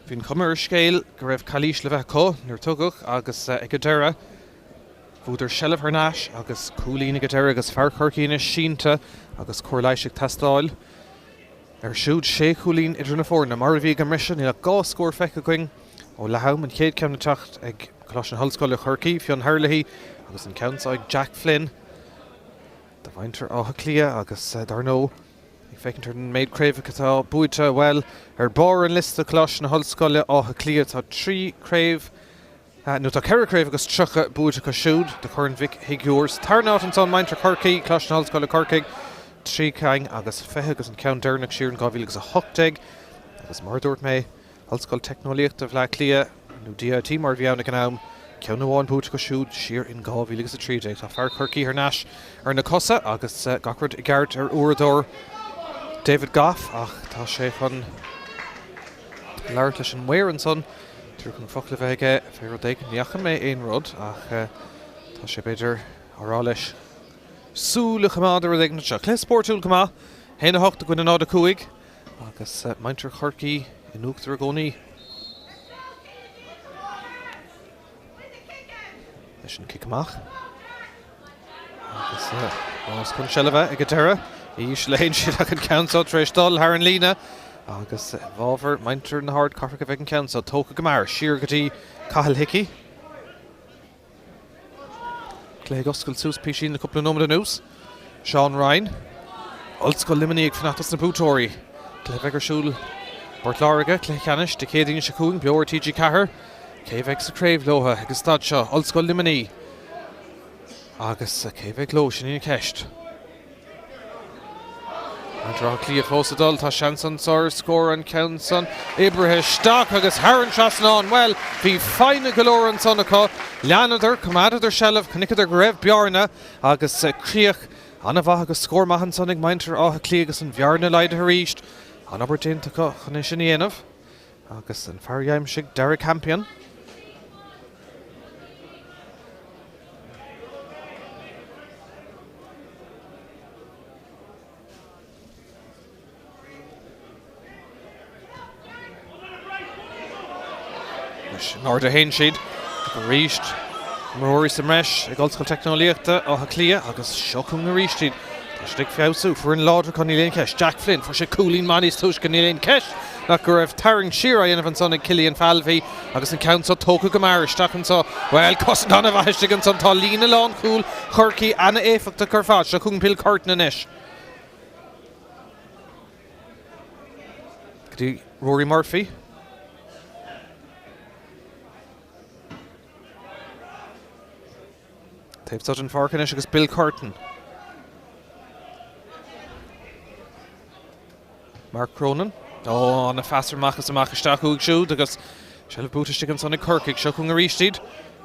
bhí an chuma ar an scéal go raibh calaois le bheith acu nuair a tugadh agus ag an deireadh bhuadar seilbh thar n-ais agus cúilín ag an deireadh agus fear Chorcaí anois sínte agus cóir leighis ag teastáil air siúd. Sé chúilín idir na foirne mar a bhí ag an mbriseadh, níl ach 2 scór feicthe againn ó leath-am, an chéad cheann ag teacht ag Coláiste na hOllscoile Chorcaí, Fionn Herlihy agus an ceann seo ag Jack Flynn do mhuintir Átha Cliath agus dar ndóigh Ag féachaint ar an méid craobhacha atá buaite, bhuel, ar barr an liosta Coláiste na hOllscoile Áth Cliath tá 3 craobh, nó tá 4 craobh agus 30 buaite acu siúd do Chorn Mhic Shigiúir. Sa tarna háit ansan, muintir Chorcaí, Coláiste na hOllscoile Corcaigh, 3 cinn agus 20 agus an ceann deireanach siar in 2018. Agus mar a dúirt mé, Ollscoil Teicneolaíochta Bhaile Átha Cliath, nó DIT mar a bhí ann ag an am. Ceann amháin buaite acu siúd siar in 2013. Tá fear Chorcaí thar n-ais ar na cosa agus gach rud i gceart ar uaireadóir David Gough ach tá sé chun labhairt leis an maor ansan. Díreach chun focal a bheith aige fé rud éigin. Ní fhaca mé aon rud ach tá sé b'fhéidir á rá leis súil a choimeád ar rud éigin anseo. Cluiche spórtúil go maith. 1-8 i gcoinne 0-5 agus muintir Chorcaí in uachtar i gcónaí. Leis an cic amach. Agus rás chun seilbhe ag an deireadh. Íseal a théann siad ach an ceann seo tar éis dul thar an líne. Agus i bhfabhar muintir na hArdchathrach a bheidh an ceann seo tógtha go mear siar go dtí Cathal Hickey. Cluiche ag oscailt suas písín le cúpla nóiméad anuas. Seán Ryan, Ollscoil Luimnigh ag fanacht leis na buaiteoirí. Cluiche a bheidh ar siúl i bPort Láirge, cluiche ceannais Dé Céadaoin seo chugainn, beo ar TG4. Cé a bheidh sa chraobh leo ag an staid seo? Ollscoil Luimnigh. Agus cé a bheidh leo? Sin í an cheist. Muintir Átha Cliath fós ag dul, tá seans anso ar scór an ceann san oibrithe isteach agus thar an trasnán. Bhuel, bhí foighne go leor ansan acu. Leanadar, choimeádadar seilbh, chonaiceadar go raibh bearna agus críoch an-mhaith agus scór maith ansan ag muintir Átha Cliath agus an bhearna laghdaithe arís. An-obair déanta acu chun é sin a dhéanamh agus an fear a d'aimsigh, Darragh Campion. Anois in airde a théann siad arís. Imreoirí sa mbreis ag Ollscoil Teicneolaíochta Átha Cliath agus seo chugainn arís iad. Tá siad ag feabhsú. Foireann láidir acu, níl aon cheist. Jack Flynn, fuair sé cúilín maith níos túisce, níl aon cheist ach go raibh tarraingt siar á dhéanamh ansan ag Cillian Falvey agus an ceann seo tógtha go mear isteach anso. Bhuel, cosaint an-mhaith istigh ansan. Tá líne lánchúil Chorcaí an-éifeachtach ar fad. Seo chugainn Bill Curtin anois. Go dtí Rory Murphy. Taobh seo den pháirc anois agus Bill Curtin. Mark Cronin. Ó, an-phas amach is amach isteach uaidh siúd agus seilbh buaite istigh ansan ag Corcaigh. Seo chugainn arís iad.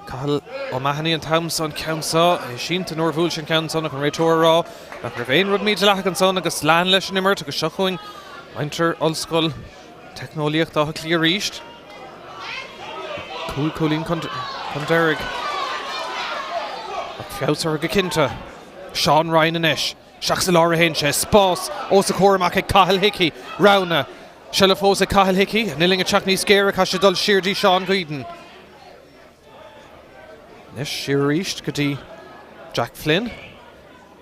Cathal O'Mahony an t-am so, an ceann so, é sínte nuair a bhuail sé an ceann san ach an réiteoir ag rá nach raibh aon rud mídhleathach ansan agus lean leis an imirt agus seo chugainn muintir Ollscoil Teicneolaíochta Átha Cliath arís. 5 chúilín chun deiridh. Ach feabhas orthu go cinnte. Seán Ryan anois. Isteach sa lár a théann sé. Spás os a chomhair amach ag Cathal Hickey. Roghanna. Seilbh fós ag Cathal Hickey. An uillinn ag teacht níos géire. Caithfidh sé dul siar dtí Seán Guiden. Anois siar arís go dtí Jack Flynn.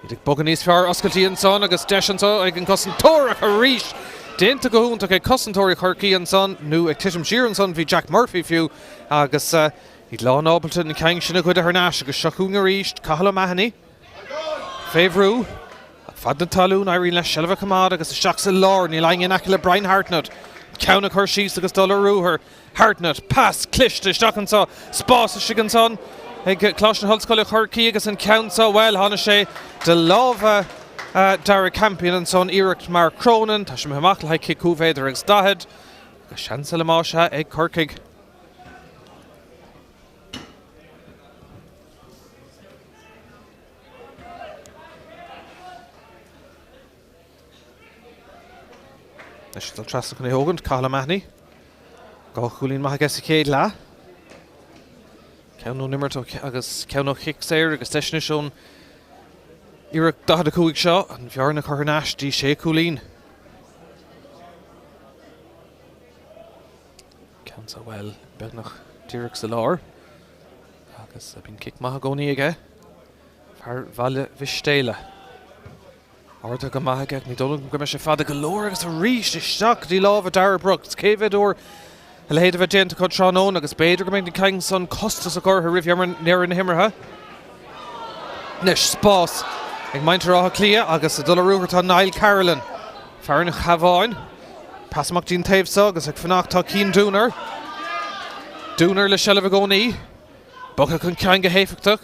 Iad ag bogadh níos fearr. Oscailtí ansan agus deis anso ag an gcosantóir ach arís déanta go hiontach ag cosantóirí Chorcaí ansan, nó ag titim siar ansan bhí Jack Murphy fiú agus iad lán ábalta an ceann sin a ghoideadh thar n-ais agus seo chugainn arís Cathal O'Mahony. Fé bhrú, ach fad na talún, éiríonn leis seilbh a choimeád agus isteach sa lár, níl éinne in aice le Brian Hartnett. Ceann a chur síos agus dul ar ruathar. Hartnett, pas cliste isteach anso, spás istigh ansan ag Coláiste na hOllscoile Chorcaí agus an ceann seo, bhuel, tháinig sé de lámha Darragh Campion ansan, iarracht Mark Cronin, tá sé imithe amach le haghaidh cic cúig mhéadar agus 40 agus seans eile más ea ag Corcaigh. Anois dul trasna chun é thógaint, Cathal O'Mahony. 2 chúilín maith aige sa chéad leath. Ceann ón imirt agus ceann ó chic saor agus deis anois ón iarracht 45 seo an bhearna a chur thar n-ais dtí sé chúilín. Ceann seo, bhuel, beagnach díreach sa lár. Agus bíonn cic maith i gcónaí aige. Fear Bhaile Mhistéala. Ardaithe go maith aige, ní dóigh liom go mbeidh sé fada go leor agus arís isteach go dtí lámha Darragh Brooks. Cé mhéad uair a leithéid a bheith déanta acu tráthnóna agus b'fhéidir go mbeidh an ceann san costasach orthu roimh dheireadh na himeartha. Anois spás ag muintir Átha Cliath agus ag dul ar ruathar tá Niall Carolan. Fear an Chabháin. Pas amach dtí'n taobh so agus ag fanacht tá Cian Dooner. Dooner le seilbh i gcónaí. Bogtha chun cinn go héifeachtach.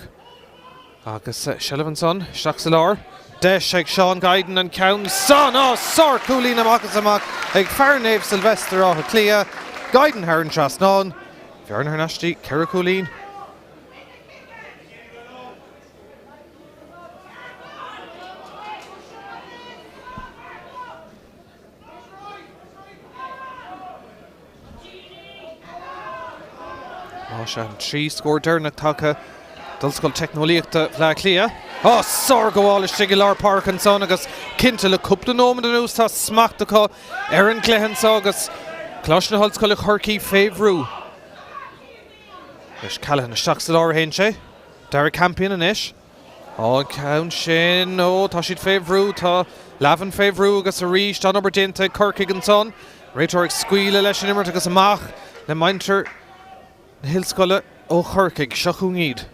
Agus seilbh ansan isteach sa lár. Deis ag Seán Guiden an ceann san. Á, sár-chúilín amach is amach ag fear Naomh Sylvester Átha Cliath. Guiden thar an trasnán. Bearna thar n-ais dtí 4 chúilín. Tá sé an 3 scór deireanach tagtha d'Ollscoil Teicneolaíochta Bhaile Átha Cliath. Á, sárghabháil istigh i lár páirce ansan agus cinnte le cúpla nóiméad anuas tá smacht acu ar an gcluiche anso agus Coláiste na hOllscoile Chorcaí fé bhrú. Anois Callaghan isteach sa lár a théann sé. Darragh Campion anois. Á, an ceann sin, ó, tá siad fé bhrú, tá Lavin fé bhrú agus arís an-obair déanta ag Corcaigh ansan. Réiteoir ag scaoileadh leis an imirt agus amach le muintir na hOllscoile ó Chorcaigh. Seo chugainn iad.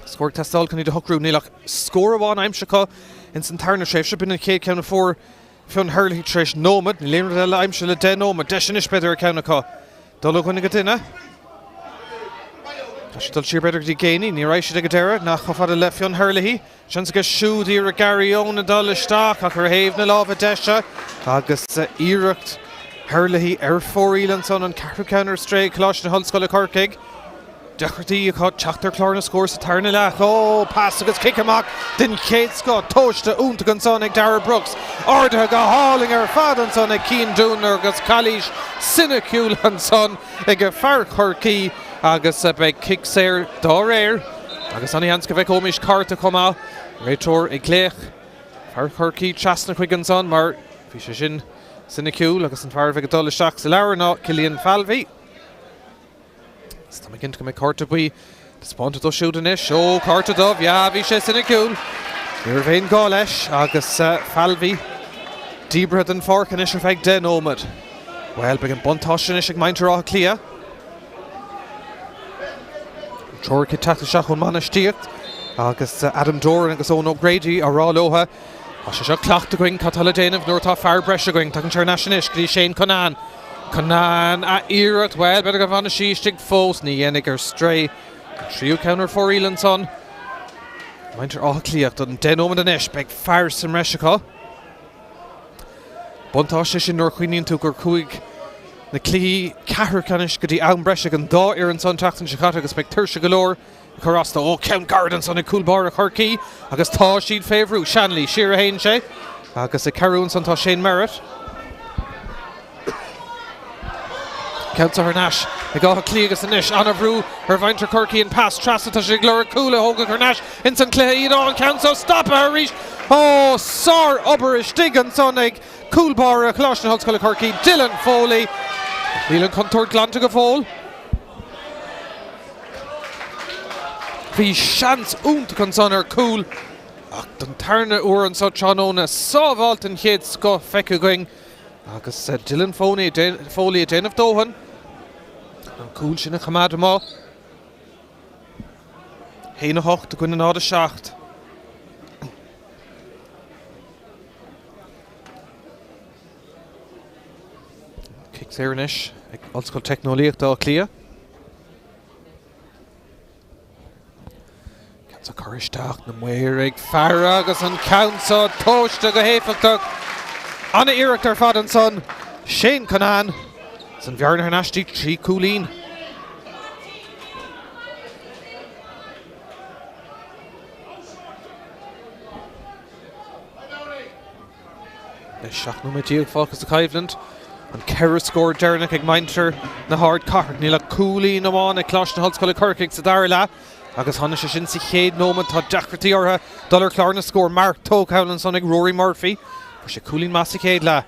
Scór ag teastáil chun iad a shocrú. Níl ach scór amháin aimsithe acu ins an tarna tréimhse. B'in an chéad cheann a fuair Fionn Herlihy tar éis nóiméad. Níl aon rud eile aimsithe le 10 nóiméad. Deis anois b'fhéidir ar cheann acu. Dul ó dhuine go duine. Tá siad dul siar b'fhéidir go dtí Geaney. Ní raibh siad ag an deireadh, nach chomh fada le Fionn Herlihy. Seans aige siúd iarraidh Gary Owen a dul isteach ach ar thaobh na láimhe deise agus iarracht Herlihy ar fóraoil ansan, an ceathrú ceann ar strae ag Coláiste na hOllscoile Corcaigh. Deacrachtaí acu teacht ar chlár na scór sa tarna leath. Ó, pas agus cic amach den chéad scoth, tomhaiste iontach ansan ag Darragh Brooks. Ardaithe go hálainn ar fad ansan ag Cian Dunne agus calaois soiniciúil ansan ag fear Chorcaí agus beidh cic saor dá réir agus an-sheans go bhfeicfimís cárta chomh maith. Réiteoir ag glaoch fear Chorcaí trasna chuige ansan mar bhí sé sin soiniciúil agus an fear a bheidh ag dul isteach sa leabhar ná Cillian Falvey. Tá mé cinnte go mbeidh cárta buí taispeánta dó siúd anois. Ó, cárta dubh, yeah, bhí sé soiniciúil. Ní raibh aon ghá leis agus Falvey díbrithe den pháirc anois ar feadh 10 nóiméad. Bhuel, beidh an buntáiste anois ag muintir Átha Cliath. Treoir ag teacht isteach ón mbainistíocht agus Adam Doran agus Eoin O'Grady á rá leo Tá sé seo cleachta againn, cad tá le déanamh nuair atá fear breise againn? Tagann sé thar n-ais anois go dtí Shane Cunnane. Cunnane a iarracht, bhuel, b'fhéidir go bhfanfaidh sí istigh fós, ní dhéanfaidh ar strae. An tríú ceann ar fóraoil ansan. Muintir Átha Cliath don 10 nóiméad anois, beidh fear sa mbreis acu. Buntáiste sin nuair a chuimhníonn tú gur chuaigh na cluichí ceathrú ceannais go dtí am breise ag an dá fhoireann san an tseachtain seo caite agus beidh tuirse go leor ag cur as dó. Ó, ceann gairid ansan ag cúl báire Chorcaí agus tá siad fé bhrú. Shanley, siar a théann sé agus ag cabhrú ansan tá Shane Merritt. Ceann seo thar n-ais ag Áth Cliath agus anois an-bhrú ar mhuintir Chorcaí an pas trasna tá siad ag lorg cúl a thógfadh thar n-ais ins an cluiche iad. Ó, an ceann seo stoptha arís. Ó, sár-obair istigh ansan ag cúl báire Choláiste na hOllscoile Corcaigh, Dylan Foley. Níl an chontúirt glanta go fóill. Bhí seans iontach ansan ar chúl ach don tarna uair anso tráthnóna, sábháil den chéad scoth feicthe againn agus Dylan Foley ag déanamh dóthain an cúl sin a choimeád amuigh. 1, 8 i gcoinne 0, 7. Cic saor anois ag Ollscoil Teicneolaíochta Átha Cliath. Ceann seo curtha isteach, na maoir ag faire agus an ceann seo tomhaiste go héifeachtach. Ana-iarracht ar fad ansan. Shane Cunnane 's an bhearna thar n-ais dtí 3 cúilín. 17 nóiméad fágtha sa choimhlint. An ceithre scór deireanach ag muintir na hardchathrach. Níl ach cúilín amháin ag Coláiste na hOllscoile Corcaigh sa dara leath agus tháinig sé sin sa chéad nóiméad. Tá deacrachtaí orthu dul ar chlár na scór. Marc tógtha thall ansan ag Rory Murphy. Fuair sé cúilín maith sa chéad leath.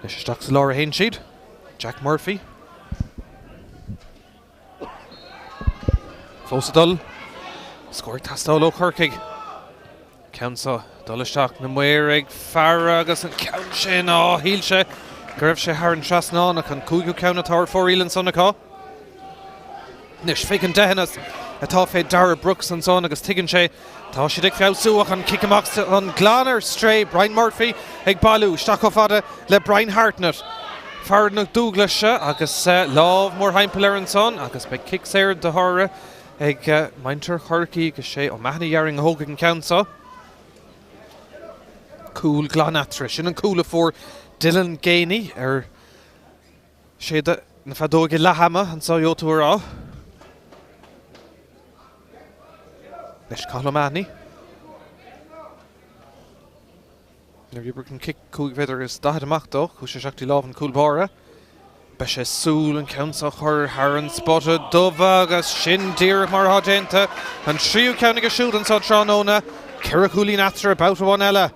Anois isteach sa lár a théann siad. Jack Murphy. Fós ag dul. Scór ag teastáil ó Chorcaigh. Ceann seo dul isteach na maoir ag faire agus an ceann sin, á, shíl sé go raibh sé thar an trasnán ach an cúigiú ceann atá ar fóraoil ansan acu. Anois féach an deitheanas atá fé Darragh Brooks ansan agus tuigeann sé Tá siad ag feabhsú ach an cic amach an glan ar strae, Brian Murphy ag bailiú isteach chomh fada le Brian Hartnett, fear na Dúglaise agus lámh mórthimpeall air ansan agus beidh cic saor de thoradh ag muintir Chorcaí agus sé O'Mahony dhéarfainn a thógfaidh an ceann seo. Cúl glan eatarthu. Sin an cúl a fuair Dylan Geaney ar séideadh na feadóige leath ama anso gheobhaidh tú a rá. Anois Cathal O'Mahony. Nuair a oibrigh an cic 5 mhéadar agus 40 amach dó, chuaigh sé isteach dtí lámh an chúl báire. Beidh sé ag súil an ceann seo a chur thar an spota dubh agus sin díreach mar atá déanta. An tríú ceann aige siúd anso tráthnóna. Ceithre chúilín eatarthu babhta amháin eile.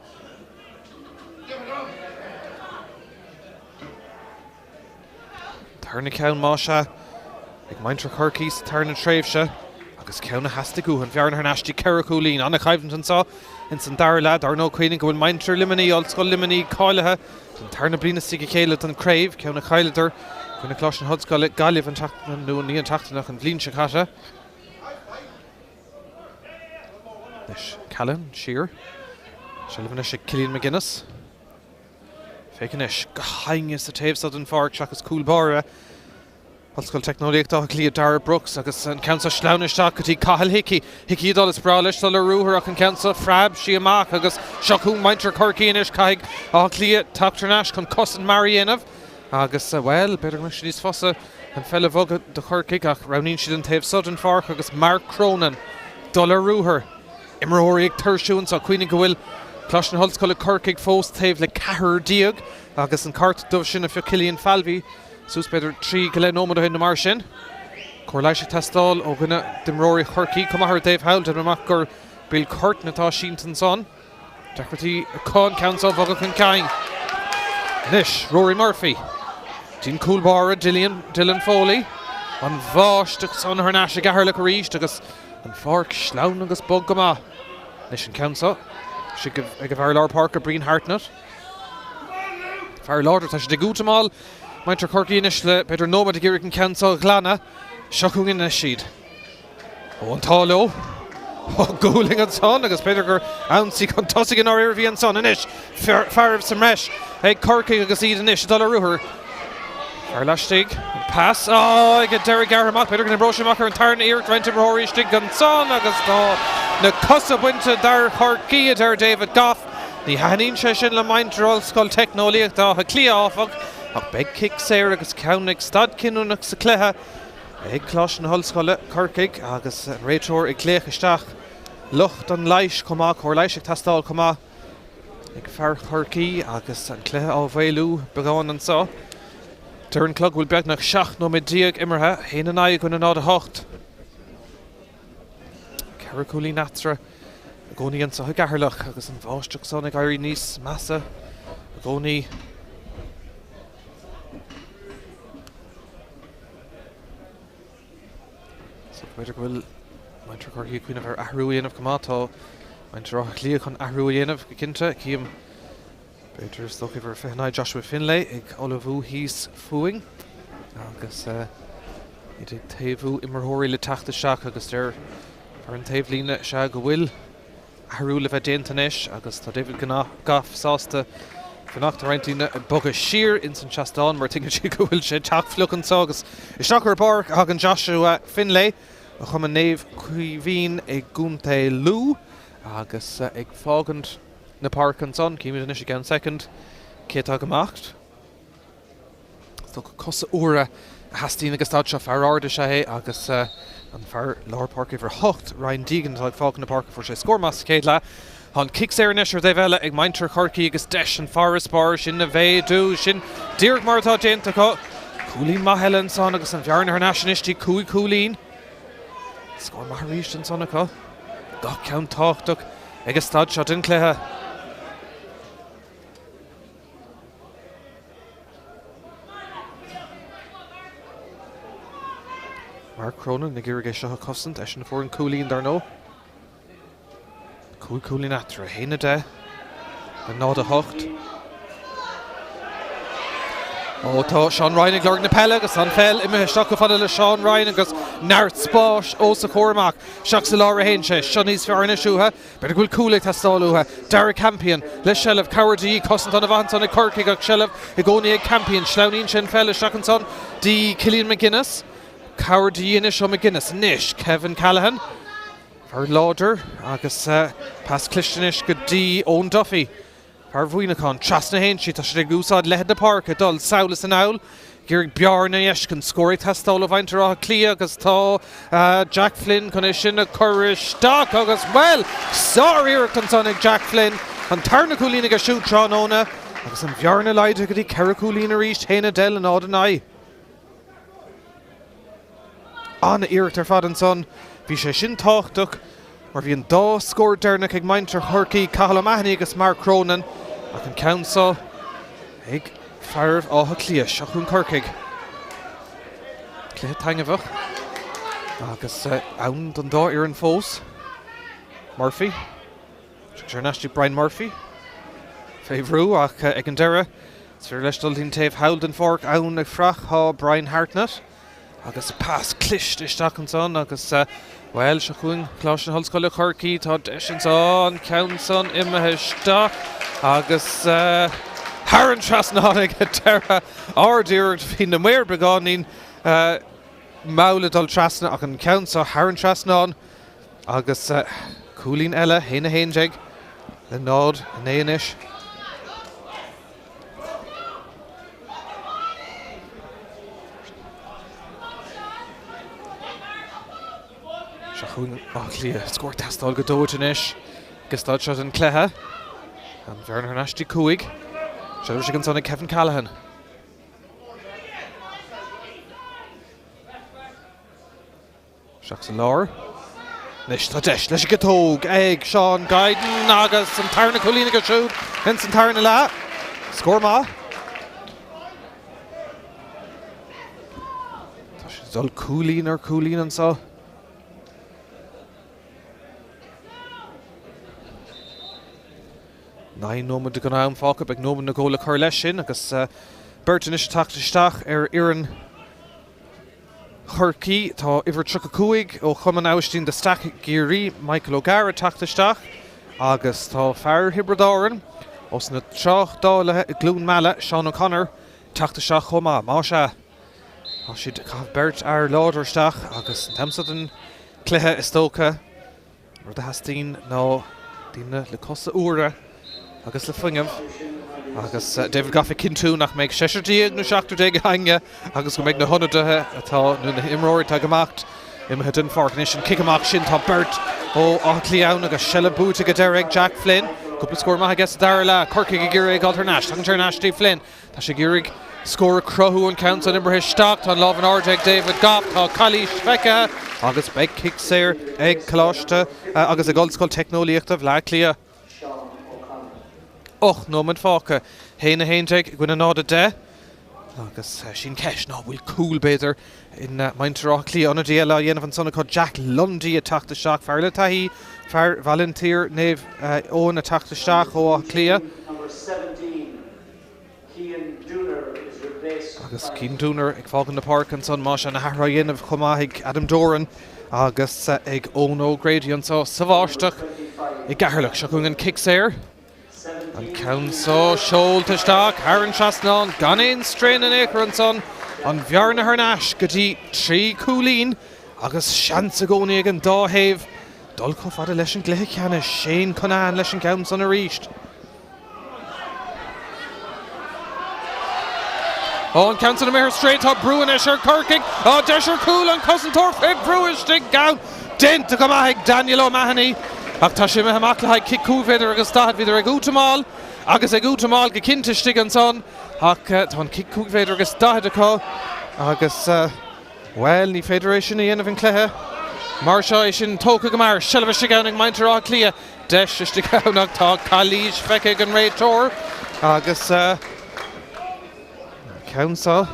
Tarna ceann, más ea, ag muintir Chorcaí sa tarna tréimhse agus ceann a theastaigh uathu, an bhearna thar n-ais dtí ceithre chúilín. An-choimhlint anseo ins an dara leath. Dar ndóigh, cuimhnigh go bhfuil muintir Luimnigh, Ollscoil Luimnigh, cáilithe don tarna bliain as a chéile don chraobh, ceann a chailleadar i gcoinne Choláiste na hOllscoile, Gaillimh an tseachtain, nó ní an tseachtain ach an bhliain seo caite. Anois Callahan siar. Seilbh anois ag Cillian McGuinness. Féach anois, gach éinne sa taobh seo den pháirc seachas cúl báire Ollscoil Teicneolaíochta Átha Cliath, Darragh Brooks, agus an ceann seo sleamhnaithe isteach go dtí Cathal Hickey. Hickey ag dul, is breá leis dul ar ruathar ach an ceann seo phreab sí amach agus seo chugainn muintir Chorcaí anois. Caithfidh Áth Cliath teacht thar n-ais chun cosaint mear a dhéanamh agus, bhuel, b'fhéidir go mbeadh sé níos fusa an pheil a bhogadh do Chorcaigh ach roghnaíonn siad an taobh seo den pháirc agus Mark Cronin dul ar ruathar. Imreoirí ag tuirsiú anseo. Cuimhnigh go bhfuil Coláiste na hOllscoile Corcaigh fós taobh le ceathrar déag agus an cárta dubh sin a phioc Cillian Falvey suas b'fhéidir trí go leith nóiméad ó shin nó mar sin. Cóir leighis ag teastáil ó dhuine d'imreoirí Chorcaí chomh maith ar an dtaobh thall. Déanaim amach gur Bill Curtin atá sínte ansan. Deacrachtaí acu an ceann seo a bhogadh chun cinn. Anois Rory Murphy. Dtí'n cúl báire Dylan, Dylan Foley. An bháisteach san thar n-ais i gCeatharlach arís agus an pháirc sleamhain agus bog go maith. Anois an ceann seo ag an bhfear lár páirce Brian Hartnett. Fear láidir, tá siad ag útamáil muintir Chorcaí anois le b'fhéidir nóiméad ag iarraidh an ceann seo a ghlanadh. Seo chugainn anois iad. Ó, an t-ádh leo. Ó, gualainn ansan agus b'fhéidir gur ionsaí chun tosaigh i ndáiríre a bhí ansan. Anois, fear sa mbreis ag Corcaigh agus iad anois ag dul ar ruathar. Fear laistigh, an pas, á, ag an deireadh gearrtha amach. B'fhéidir go n-oibreoidh sé amach ar an tarna iarracht. Roinnt imreoirí istigh ansan agus tá na cosa bainte d'fhear Chorcaí, a deir David Gough. Ní thaitníonn sé sin le muintir Ollscoil Teicneolaíochta Átha Cliath, áfach, ach beidh cic saor agus ceann ag staid cinniúnach sa chluiche. Ag Coláiste na hOllscoile, Corcaigh, agus an réiteoir ag glaoch isteach lucht an leighis chomh maith, cóir leighis ag teastáil chomh maith ag fear Chorcaí agus an cluiche á mhaolú beagán anseo. Deir an clog go bhfuil beagnach 17 nóiméad imeartha, 1-9 i gcoinne 0-8. Ceithre chúilín eatarthu i gcónaí anseo i gCeatharlach agus an bháisteach san ag éirí níos measa i gcónaí. So b'fhéidir go bhfuil muintir Chorcaí ag cuimhneamh ar athrú a dhéanamh chomh maith. Tá muintir Átha Cliath chun athrú a dhéanamh go cinnte. Cím b'fhéidir is dócha uimhir 29 Joshua Finlay ag ullmhú thíos fúinn agus iad ag taobhú imreoirí le teacht isteach agus deir fear an taobhlíne sea go bhfuil athrú le bheith déanta anois agus tá David Gough sásta fanacht. Tá roinnt daoine ag bogadh siar ins an seastán mar tuigeann siad go bhfuil sé ag teacht fliuch anseo agus isteach ar an bpáirc a thagann Joshua Finlay ó Chumann Naomh Caoimhín i gContae Lú agus ag fágaint na páirce ansan. Címid anois i gceann soicind cé atá ag imeacht. Is dócha cosa úra a theastaíonn ag an staid seo. Fear ard is ea é agus an fear lár páirce uimhir 8, Ryan Deegan, atá ag fágaint na páirce. Fuair sé scór maith sa chéad leath. Tá an cic saor anois ar an dtaobh eile ag muintir Chorcaí agus deis an farasbarr sin a mhéadú. Sin díreach mar atá déanta acu. Cúilín maith eile ansan agus an bhearna thar n-ais anois dtí cúig chúilín. Scór maith arís ansan acu. Gach ceann tábhachtach ag an staid seo den chluiche. Mark Cronin ag iarraidh é seo a chosaint, eisean a fuair an cúilín dar ndóigh. Cúig chúilín eatarthu, 1, 10 le 0, 8. Ó tá Seán Ryan ag lorg na peile agus an pheil imithe isteach chomh fada le Seán Ryan agus neart spáis os a chomhair amach. Isteach sa lár a théann sé. Seo níos fearr anois uathu. B'fhéidir go bhfuil cúl ag teastáil uathu. Darragh Campion le seilbh, cabhair de dhíth, cosaint an-mhaith ansan ag Corcaigh ach seilbh i gcónaí ag Campion. Sleamhnaíonn sé an pheil isteach ansan dtí Cillian McGuinness. Cabhair de dhíth anois ó McGuinness. Anois Kevin Callaghan. Fear láidir agus pas cliste anois go dtí Eoin Duffy. Fear Mhuineacháin, trasna a théann sí, tá siad ag úsáid leithead na páirce, ag dul sall is anall, ag iarraidh bearna a fheiscint, scór ag teastáil ó mhuintir Átha Cliath agus tá Jack Flynn chun é sin a chur isteach agus, bhuel, sár-iarracht ansan ag Jack Flynn, an tarna cúilín aige siúd tráthnóna agus an bhearna laghdaithe go dtí ceithre chúilín arís, 1-10 le 0-9. An-iarracht ar fad ansan. Bhí sé sin tábhachtach mar bhí an dá scór deireanach ag muintir Chorcaí, Cathal O'Mahony agus Mark Cronin, ach an ceann seo ag fearaibh Átha Cliath. Seo chugainn Corcaigh. Cluiche taitneamhach agus ann don dá fhoireann fós. Murphy. Sé thar n-ais dtí Brian Murphy fé bhrú ach ag an deireadh is féidir leis dul dtí'n taobh thall den pháirc ann ag fuireach tá Brian Hartnett agus pas cliste isteach ansan agus bhuel seo chugainn Coláiste na hOllscoile Corcaigh tá deis ansan an ceann san imithe isteach agus thar an trasnán ag an deireadh ard-iarracht bhí na maoir beagáinín mall ag dul trasna ach an ceann seo thar an trasnán Agus cúilín eile, 1, 11 le 0, 9 anois. Seo chugainn Áth Cliath. Scór ag teastáil go dóite anois ag an staid seo den chluiche. An bhearna thar n-ais dtí 5. Seilbh istigh ansan ag Kevin Callaghan. Isteach sa lár. Anois tá deis leis an gciotóg ag Seán Guiden agus an tarna cúilín aige siúd ins an tarna leath. Scór maith. Tá siad ag dul cúilín ar chúilín anseo. 9 nóiméad den am fágtha, beidh nóiméad nó dhó le cur leis sin agus beirt anois ag teacht isteach ar fhoireann Chorcaí. Tá uimhir 35 ó Chumann Abhaistín de Staic i gCiarraí, Michael O'Gara ag teacht isteach agus tá fear Thiobraid Árann ós na Tráchtálaithe i gCluain Meala, Seán O'Connor, ag teacht isteach chomh maith. Más ea, tá siad ag caitheamh beirt fhear láidir isteach agus an t-am seo den chluiche is dócha. An rud a theastaíonn ná daoine le cosa úra agus le fuinneamh agus David Gough ag cinntiú nach mbeidh seisear déag nó seachtar déag againne agus go mbeidh na hionadaithe atá nó na himreoirí atá ag imeacht imithe den pháirc. Anois an cic amach sin tá beirt ó Áth Cliath ann agus seilbh buaite ag an deireadh ag Jack Flynn. Cúpla scór maith aige sa dara leath. Corcaigh ag iarraidh é a fháil thar n-ais. Tagann sé thar n-ais dtí Flynn. Tá sé ag iarraidh scór a chruthú an ceann san imeartha isteach. Tá an lámh in airde ag David Gough. Tá calaois feicthe agus beidh cic saor ag Coláiste agus ag Ollscoil Teicneolaíochta Bhaile Átha Cliath. 8 nóiméad fágtha. 1, 11 i gcoinne 0, 10. Agus sin ceist ná bhfuil cúl b'fhéidir in muintir Átha Cliath. Ionadaí eile á dhéanamh ansan acu Jack Lundy ag teacht isteach. Fear le taithí, fear Bhaile an tSaoir Naomh Eoin ag teacht isteach ó Áth Cliath. Agus Cian Dooner ag fágaint na páirce ansan, más ea na hathruithe á dhéanamh chomh maith ag Adam Doran agus ag Eoin O'Grady anso sa bháisteach i gCeatharlach. Seo chugainn an cic saor. An ceann so seolta isteach thar an trasnán gan aon straon in aon chor ansan. An bhearna thar n-ais go dtí 3 chúilín agus seans i gcónaí ag an dá thaobh dul chomh fada leis an gcluiche ceannais. Shane Cunnane leis an gceann san arís. Ó, an ceann san imithe ar strae, tá brú anois ar Chorcaigh. Á, deis ar chúl, an cosantóir fé bhrú istigh ann. Déanta go maith ag Daniel O'Mahony. Ach tá sé imithe amach le haghaidh cic 5 mhéadar agus 40. Bhíodar ag útamáil agus ag útamáil go cinnte istigh ansan. Ach tá an cic 5 mhéadar agus 40 acu agus, bhuel, ní féidir é sin a dhéanamh in cluiche mar seo. É sin tógtha go mear. Seilbh istigh ann ag muintir Átha Cliath. Deis istigh ann ach tá calaois feicthe ag an réiteoir agus an ceann seo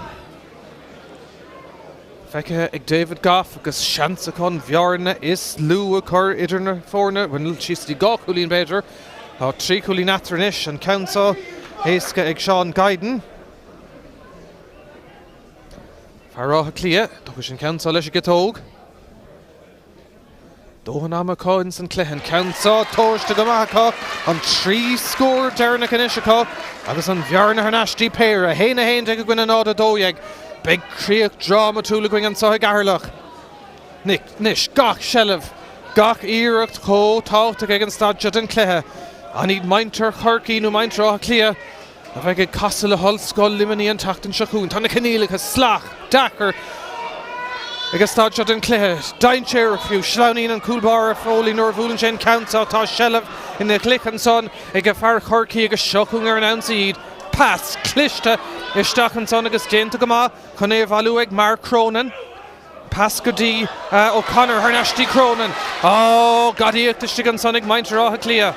feicthe ag David Gough agus seans acu an bhearna is lú a chur idir na foirne. Bhuel, síos go dtí dhá chúilín b'fhéidir. Tá trí chúilín eatarthu anois. An ceann seo éasca ag Seán Guiden. Fear Átha Cliath, tógfaidh sé an ceann seo leis an gciotóg. Dóthain ama acu ins an cluiche, an ceann seo tomhaiste go maith acu, an trí scór deireanach anois acu agus an bhearna thar n-ais dtí péire, 1, 11 i gcoinne 0, 12. Beidh críoch drámatúil againn anseo i gCeatharlach. Anois, gach seilbh, gach iarracht chomh tábhachtach ag an staid seo den chluiche. An iad muintir Chorcaí nó muintir Átha Cliath? a bheidh ag casadh le hOllscoil Luimnigh an tseachtain seo chugainn. Tá na coinníollacha salach, deacair ag an staid seo den chluiche. Dainséarach fiú. Sleamhnaíonn an cúl báire Foley nuair a bhuaileann sé an ceann seo. Tá seilbh ina ghlic ansan ag fear Chorcaí agus seo chugainn ar an ionsaí iad. Pas cliste isteach ansan agus déanta go maith chun é a bhailiú ag Mark Cronin. Pas go dtí O'Connor thar n-ais dtí Cronin. Ó, gadaíocht istigh ansan ag muintir Átha Cliath.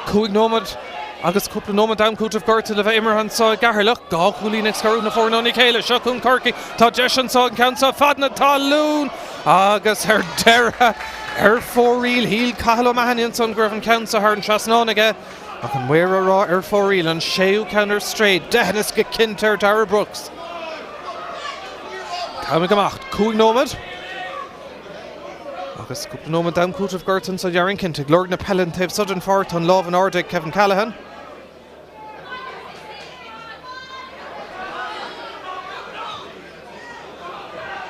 5 nóiméad agus cúpla nóiméad d'am cúitimh gorta le bheith imeartha anso i gCeatharlach. 2 chúilín ag scoradh na foirne óna chéile. Seo chugainn Corcaigh. Tá deis anso an ceann seo fad na talún agus ar deireadh ar fóraoil shíl Cathal O'Mahony ansan go raibh an ceann seo thar an trasnán aige ach an maor á rá ar fóraoil an séú ceann ar strae. Deitheanas go cinnte ar Darragh Brooks. T-am ag imeacht. 5 nóiméad. Agus cúpla nóiméad d'am cúitimh gorta anso déarfainn cinnte. Ag lorg na peile an taobh so den pháirc tá an lámh in airde ag Kevin Callaghan.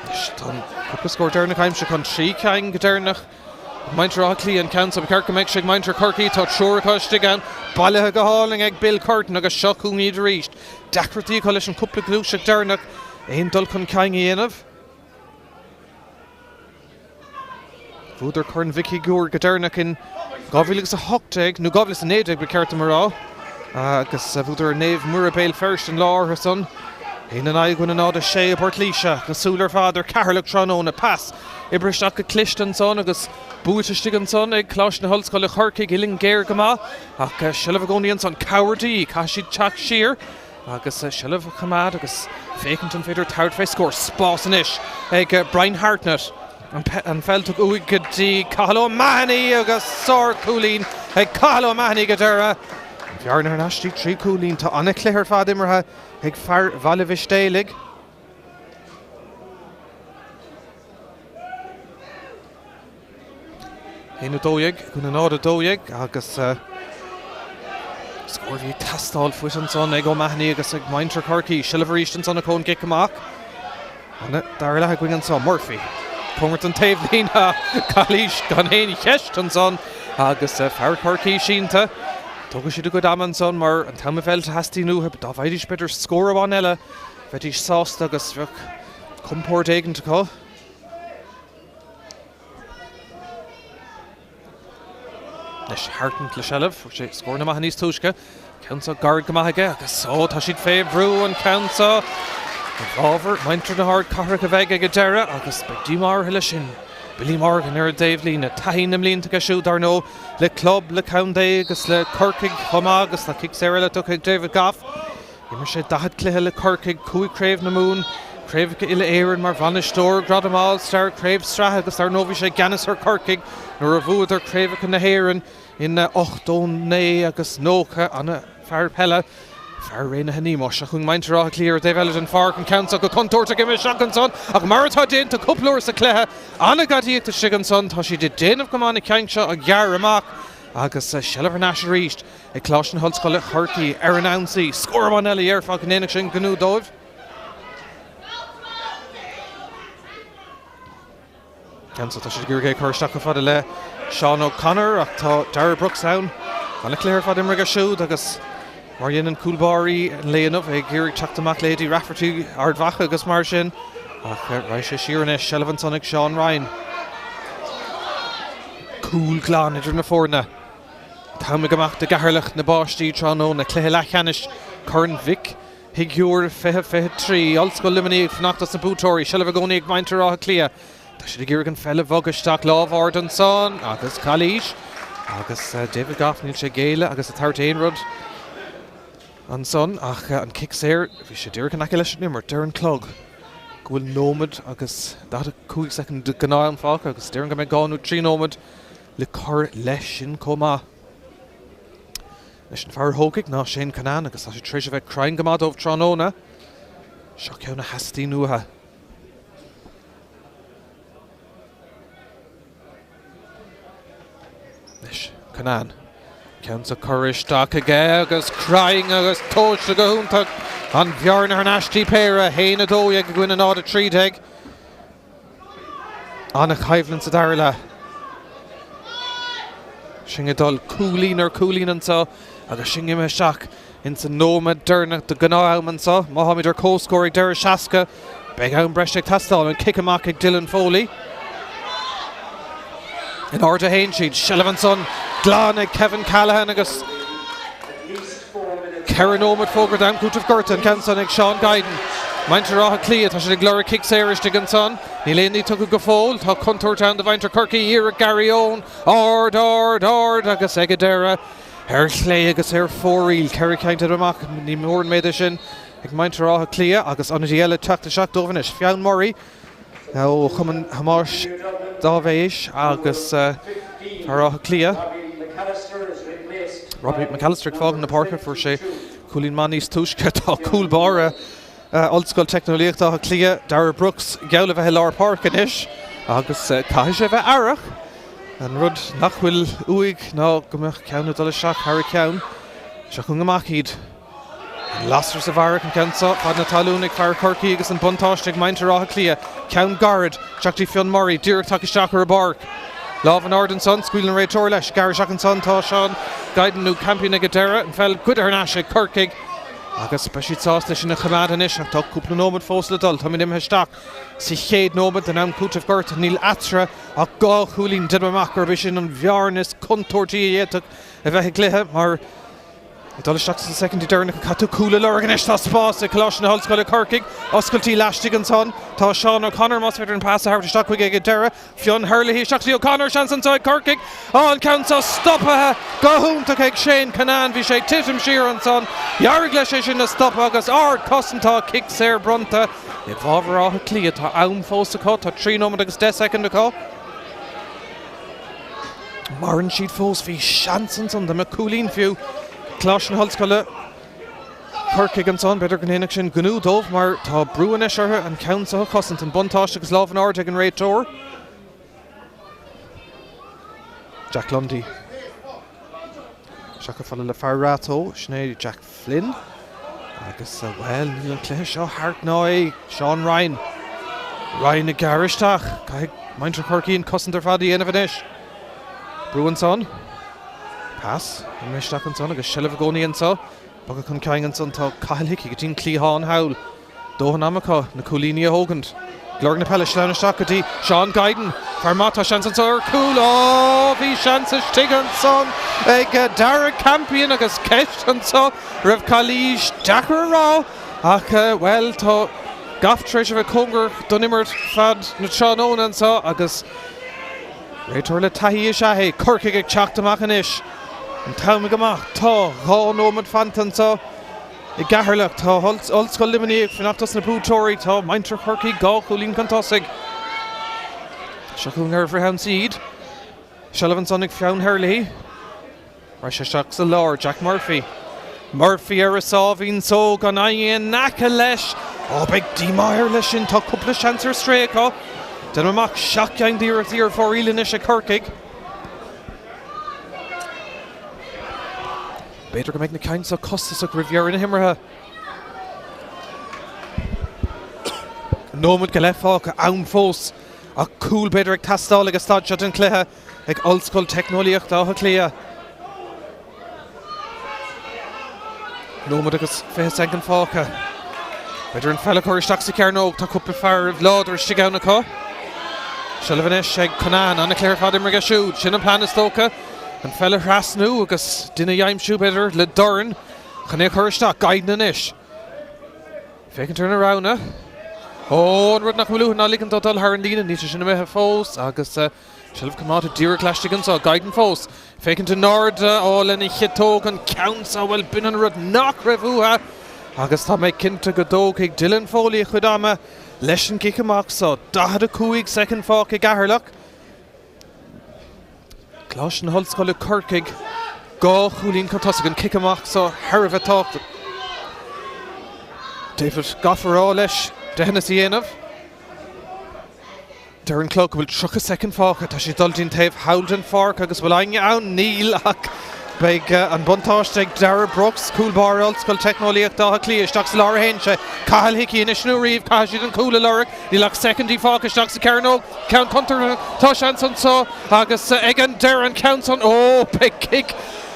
Anois tá an cúpla scór deireanach aimsithe chun 3 cinn go deireanach ag muintir Átha Cliath an ceann so. Ba cheart go mbeadh sé ag muintir Chorcaí. Tá triúr acu istigh ann. Bailithe go hálainn ag Bill Curtin agus seo chugainn iad arís. Deacrachtaí acu leis an cúpla gluaiseacht deireanach aon dul chun cinn a dhéanamh. Bhuadar Corn Mhic Shigiúir go deireanach in 2018, nó 2019 ba cheart dom a rá, agus bhuadar Naomh Muire Béal Feirste an lá orthu san. 1 in aghaidh 0, 6 i bPort Laoise. Na súile ar fad ar Cheatharlach tráthnóna. Pas oibrithe isteach go cliste ansan agus buaite istigh ansan ag Coláiste na hOllscoile Chorcaigh, uillinn géar go maith ach seilbh i gcónaí ansan. Cabhair de dhíth, caithfidh siad teacht siar. Agus seilbh a choimeád agus féachaint an féidir tabhairt fé scór. Spás anois ag Brian Hartnett. An pheil tugtha uaidh go dtí Cathal O'Mahony agus sár-chúilín ag Cathal O'Mahony go deireadh. An bhearna thar n-ais dtí 3 chúilín. Tá an-chluiche ar fad imeartha ag fear Bhaile Mhistéalaigh. 1, 12 i gcoinne 0, 12 agus scór a bhí ag teastáil faighte ansan ag O'Mahony agus ag muintir Chorcaí. Seilbh arís ansan acu an gcic amach. An dara leath againn anso. Murphy. Cóngarach don taobhlíne. Calaois gan aon cheist ansan agus fear Chorcaí sínte. Tógfaidh siad a gcuid ama ansan mar an t-am a bheidh ag teastáil uathu. Dá bhfaighidís b'fhéidir scór amháin eile bheidís sásta agus bheadh compord éigint acu. Anois Hartnett le seilbh, fuair sé scóranna maithe níos túisce. Ceann seo gairid go maith aige agus ó tá siad fé bhrú an ceann seo. I bhfabhar muintir na hardchathrach a bheidh ag an deireadh agus beidh díomá orthu leis sin. Billy Morgan ar an dtaobhlíne. Taithí na mblianta aige siúd, dar ndóigh, le club, le contae agus le Corcaigh chomh maith agus tá cic saor eile tugtha ag David Gough. D'imir sé 40 cluiche le Corcaigh, 5 Craobh na Mumhan, Craobhacha Uile-Éireann mar bhainisteoir, Gradam All Star, Craobh Sraithe agus dar ndóigh bhí sé i gceannas ar Chorcaigh nuair a bhuadar Craobhacha na hÉireann in 89 agus 90. Ana-fhear peile, fear ré na hAoine. Seo chugainn muintir Átha Cliath ar an dtaobh eile den pháirc, an ceann seo go contúirteach imithe isteach ansan ach mar atá déanta cúpla uair sa chluiche, ana-ghadaíocht istigh ansan, tá siad ag déanamh go maith na ceann seo a ghearradh amach agus seilbh thar n-ais arís. Ag Coláiste na hOllscoile Chorcaí ar an ionsaí. Scór amháin eile dhéarfá go ndéanfadh sin gnó dóibh. Ceann seo tá siad ag iarraidh é a chur isteach chomh fada le Seán O'Connor ach tá Darragh Brooks ann. Ana-chluiche ar fad imeartha aige siúd agus mar a dhéanann cúl báirí an lae inniu ag iarraidh teacht amach leithéidí Rafferty, Ard Mhacha agus mar sin ach raghaidh sé siar anois. Seilbh ansan ag Seán Ryan. Cúl glan idir na foirne. T-am ag imeacht i gCeatharlach na bpáistí tráthnóna, cluiche leathcheannais Chorn Mhic Shigiúir 2023. Ollscoil Luimnigh ag fanacht as na buaiteoirí, seilbh i gcónaí ag muintir Átha Cliath. Tá siad ag iarraidh an pheil a bhogadh isteach, lámh ard ansan agus calaois agus David Gough, níl sé ag géilleadh agus ag tabhairt aon rud ansan ach an cic saor, bhí sé díreach in aice leis an imirt, deir an clog go bhfuil nóiméad agus 45 soicind de ghnáth-am fágtha agus déarfainn go mbeidh 2 nó 3 nóiméad le cur leis sin chomh maith. Leis an fear a thógfaidh ná Shane Cunnane agus tá sé tar éis a bheith cruinn go maith dóibh tráthnóna. Seo ceann a theastaíonn uathu. Anois Cunnane. Ceann seo curtha isteach aige agus cruinn agus tomhaiste go hiontach. An bhearna thar n-ais dtí péire, 1, 12 i gcoinne 0, 13. An-choimhlint sa dara leath. Sinn ag dul cúilín ar chúilín anseo agus sinn imithe isteach ins an nóiméad deireanach de ghnáth-am anseo. Má tháimid ar comhscór ag deireadh 60, beidh am breise ag teastáil. An cic amach ag Dylan Foley. In airde a théann siad. Seilbh ansan glan ag Kevin Callaghan agus 4 nóiméad fógartha d'am cúitimh gorta. An ceann san ag Seán Guiden. Muintir Átha Cliath, tá siad ag lorg cic saor istigh ansan. Níl aon ní tugtha go fóill. Tá contúirt ann do mhuintir Chorcaí. Iarracht Gary Owen. Ard, ard, ard agus ag an deireadh ar chlé agus ar fóraoil. 4 cheann déanta amach. Ní mór an méid é sin ag muintir Átha Cliath agus ionadaí eile ag teacht isteach dóibh anois. Fionn Murray ó Chumann Thomáis Dáibhéis agus fear Átha Cliath. Robbie McAllister ag fágaint na páirce, fuair sé cúilín maith níos túisce. Tá cúl báire Ollscoil Teicneolaíochta Átha Cliath, Darragh Brooks, geall le bheith i lár páirce anois agus caithfidh sé bheith aireach. An rud nach bhfuil uaidh ná go mbeadh ceann ag dul isteach thar a cheann. Seo chugainn amach iad. An lasair sa bharrach an ceann seo, fad na talún ag fear Chorcaí agus an buntáiste ag muintir Átha Cliath. Ceann gairid, isteach dtí Fionn Murray, díreach tagtha isteach ar an bpáirc. Lámh in airde ansan, scaoileann an réiteoir leis. Gearradh isteach ansan tá Seán Guidon nó Campion ag an deireadh, an pheil goidte thar n-ais ag Corcaigh agus beidh siad sásta é sin a choimeád anois ach tá cúpla nóiméad fós le dul. Táimid imithe isteach sa chéad nóiméad den am cúitimh gortaithe. Níl eatarthu ach dhá chúilín. Deinim amach gurb é sin an bhearna is contúirtí a d'fhéadfadh a bheith i gcluiche mar Ag dul isteach sna soicindí deireanacha, caithfidh tú cúl a lorg anois. Tá spás ag Coláiste na hOllscoile Corcaigh. Oscailtí laistigh ansan. Tá Seán O'Connor, más féidir an pas a thabhairt isteach chuige ag an deireadh. Fionn Herlihy isteach dtí O'Connor, seans anso ag Corcaigh. Á, an ceann seo stoptha go hiontach ag Shane Cunnane. Bhí sé ag titim siar ansan. D'éirigh leis é sin a stopadh agus ard cosaint tá cic saor bronnta i bhfabhar Átha Cliath. Tá am fós acu. Tá 3 nóiméad agus 10 soicind acu. Maireann siad fós. Bhí seans ansan dá mbeadh cúilín fiú. Coláiste na hOllscoile Corcaigh ansan. B'fhéidir go ndéanfadh sin gnó dóibh mar tá brú anois orthu an ceann seo a chosaint. An buntáiste agus lámh in airde ag an réiteoir. Jack Lundy. Isteach chomh fada le fear Rath Tó, sin é Jack Flynn. Agus, bhuel, níl an cluiche seo thart ná é. Seán Ryan. Ryan ag gearradh isteach. Caithfidh muintir Chorcaí an cosaint ar fad a dhéanamh anois. Brú ansan. Pas. Imithe isteach ansan agus seilbh i gcónaí anso. Bogtha chun cinn ansan tá Cathal Hickey go dtí an cliathán thall. Dóthain ama acu na cúilíní a thógaint. Ag lorg na peile, sleamhain isteach go dtí Seán Guidon. Fear maith, tá seans anso ar chúl. Á, bhí seans istigh ansan ag Darragh Campion agus ceist anso raibh calaois, deacair a rá ach, bhuel, tá Gaff tar éis a bheith cóngarach don imirt feadh na tráthnóna anso agus réiteoir le taithí is ea é. Corcaigh ag teacht amach anois. An t-am ag imeacht. Tá 2 nóiméad fanta anso. I gCeatharlach, tá Ollscoil Luimnigh ag fanacht as na buaiteoirí. Tá muintir Chorcaí 2 chúilín chun tosaigh. Seo chugainn ar bhfrithionsaí iad. Seilbh ansan ag Fionn Herlihy. Raghaidh sé isteach sa lár, Jack Murphy. Murphy ar a sáimhín só gan éinne in aice leis. Ó, beidh díomá air leis sin. Tá cúpla seans ar strae acu. Déanaim amach 7 gceann d'iarrachtaí ar fóraoil anois ag Corcaigh. B'fhéidir go mbeidh na cinn seo costasach roimh dheireadh na himeartha. Nóiméad go leith fágtha, am fós ach cúl b'fhéidir ag teastáil ag an staid seo den chluiche ag Ollscoil Teicneolaíochta Átha Cliath. Nóiméad agus 20 soicind fágtha. B'fhéidir an pheil a chur isteach sa chearnóg, tá cúpla fear láidir istigh ann acu. Seilbh anois ag Cunnane, an-chluiche ar fad imeartha aige siúd. Sin an plean is dócha. An pheil a thrasnú agus duine a aimsiú, b'fhéidir, le dorn chun é a chur isteach. Guidon anois. Féachaint ar na roghanna. Ó, an rud nach bhfuil uathu ná ligean dó dul thar an líne. Níl sé sin imithe fós agus seilbh coimeádta díreach laistigh anseo. Guidon fós. Féachaint in airde, ó, lena chiotóg an ceann seo, bhuel, b'in an rud nach raibh uathu agus tá mé cinnte go dtógfaidh Dylan Foley a chuid ama leis an gcic amach seo. 45 soicind fágtha i gCeatharlach. Coláiste na hOllscoile Corcaigh, 2 chúilín chun tosaigh, an cic amach seo thar a bheith tábhachtach. David Gough a rá leis deithneas a dhéanamh. Deir an clog go bhfuil 30 soicind fágtha. Tá sé ag dul dtí'n taobh thall den pháirc agus bhfuil éinne ann? Níl ach beidh an buntáiste ag Darragh Brooks, cúl báire Ollscoil Teicneolaíochta Átha Cliath. Isteach sa lár a théann sé. Cathal Hickey anois nó riamh, caithfidh siad an cúl a lorg. Níl ach soicindí fágtha isteach sa chearnóg. Ceann contúirteach, tá seans anso agus ag an deireadh an ceann san, ó, beidh cic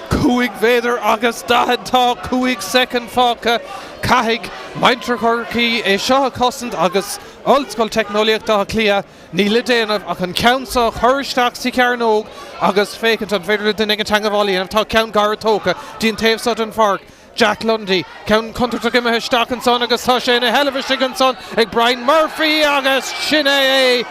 5 mhéadar agus 40, tá 5 soicind fágtha, caithfidh muintir Chorcaí é seo a chosaint agus Ollscoil Teicneolaíochta Átha Cliath, níl le déanamh ach an ceann seo a chur isteach sa chearnóg agus féachaint an féidir le duine éigin teagmháil a dhéanamh, tá ceann gairid tógtha dtí an taobh seo den pháirc. Jack Lundy, ceann contúirteach imithe isteach ansan agus tá sé ina sheilbh istigh ansan ag Brian Murphy agus sin é é!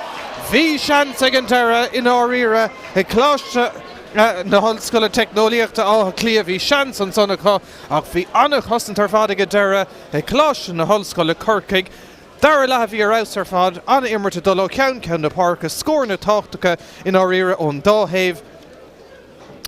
Bhí seans ag an deireadh i ndáiríre ag Coláiste na hOllscoile Teicneolaíochta Átha Cliath, bhí seans ansan acu ach bhí an-chosaint ar fad ag an deireadh ag Coláiste na hOllscoile Corcaigh. Dara leath a bhí ar fheabhas ar fad, an-imirt ag dul ó cheann ceann na páirce, scóranna tábhachtacha i ndáiríre ón dá thaobh.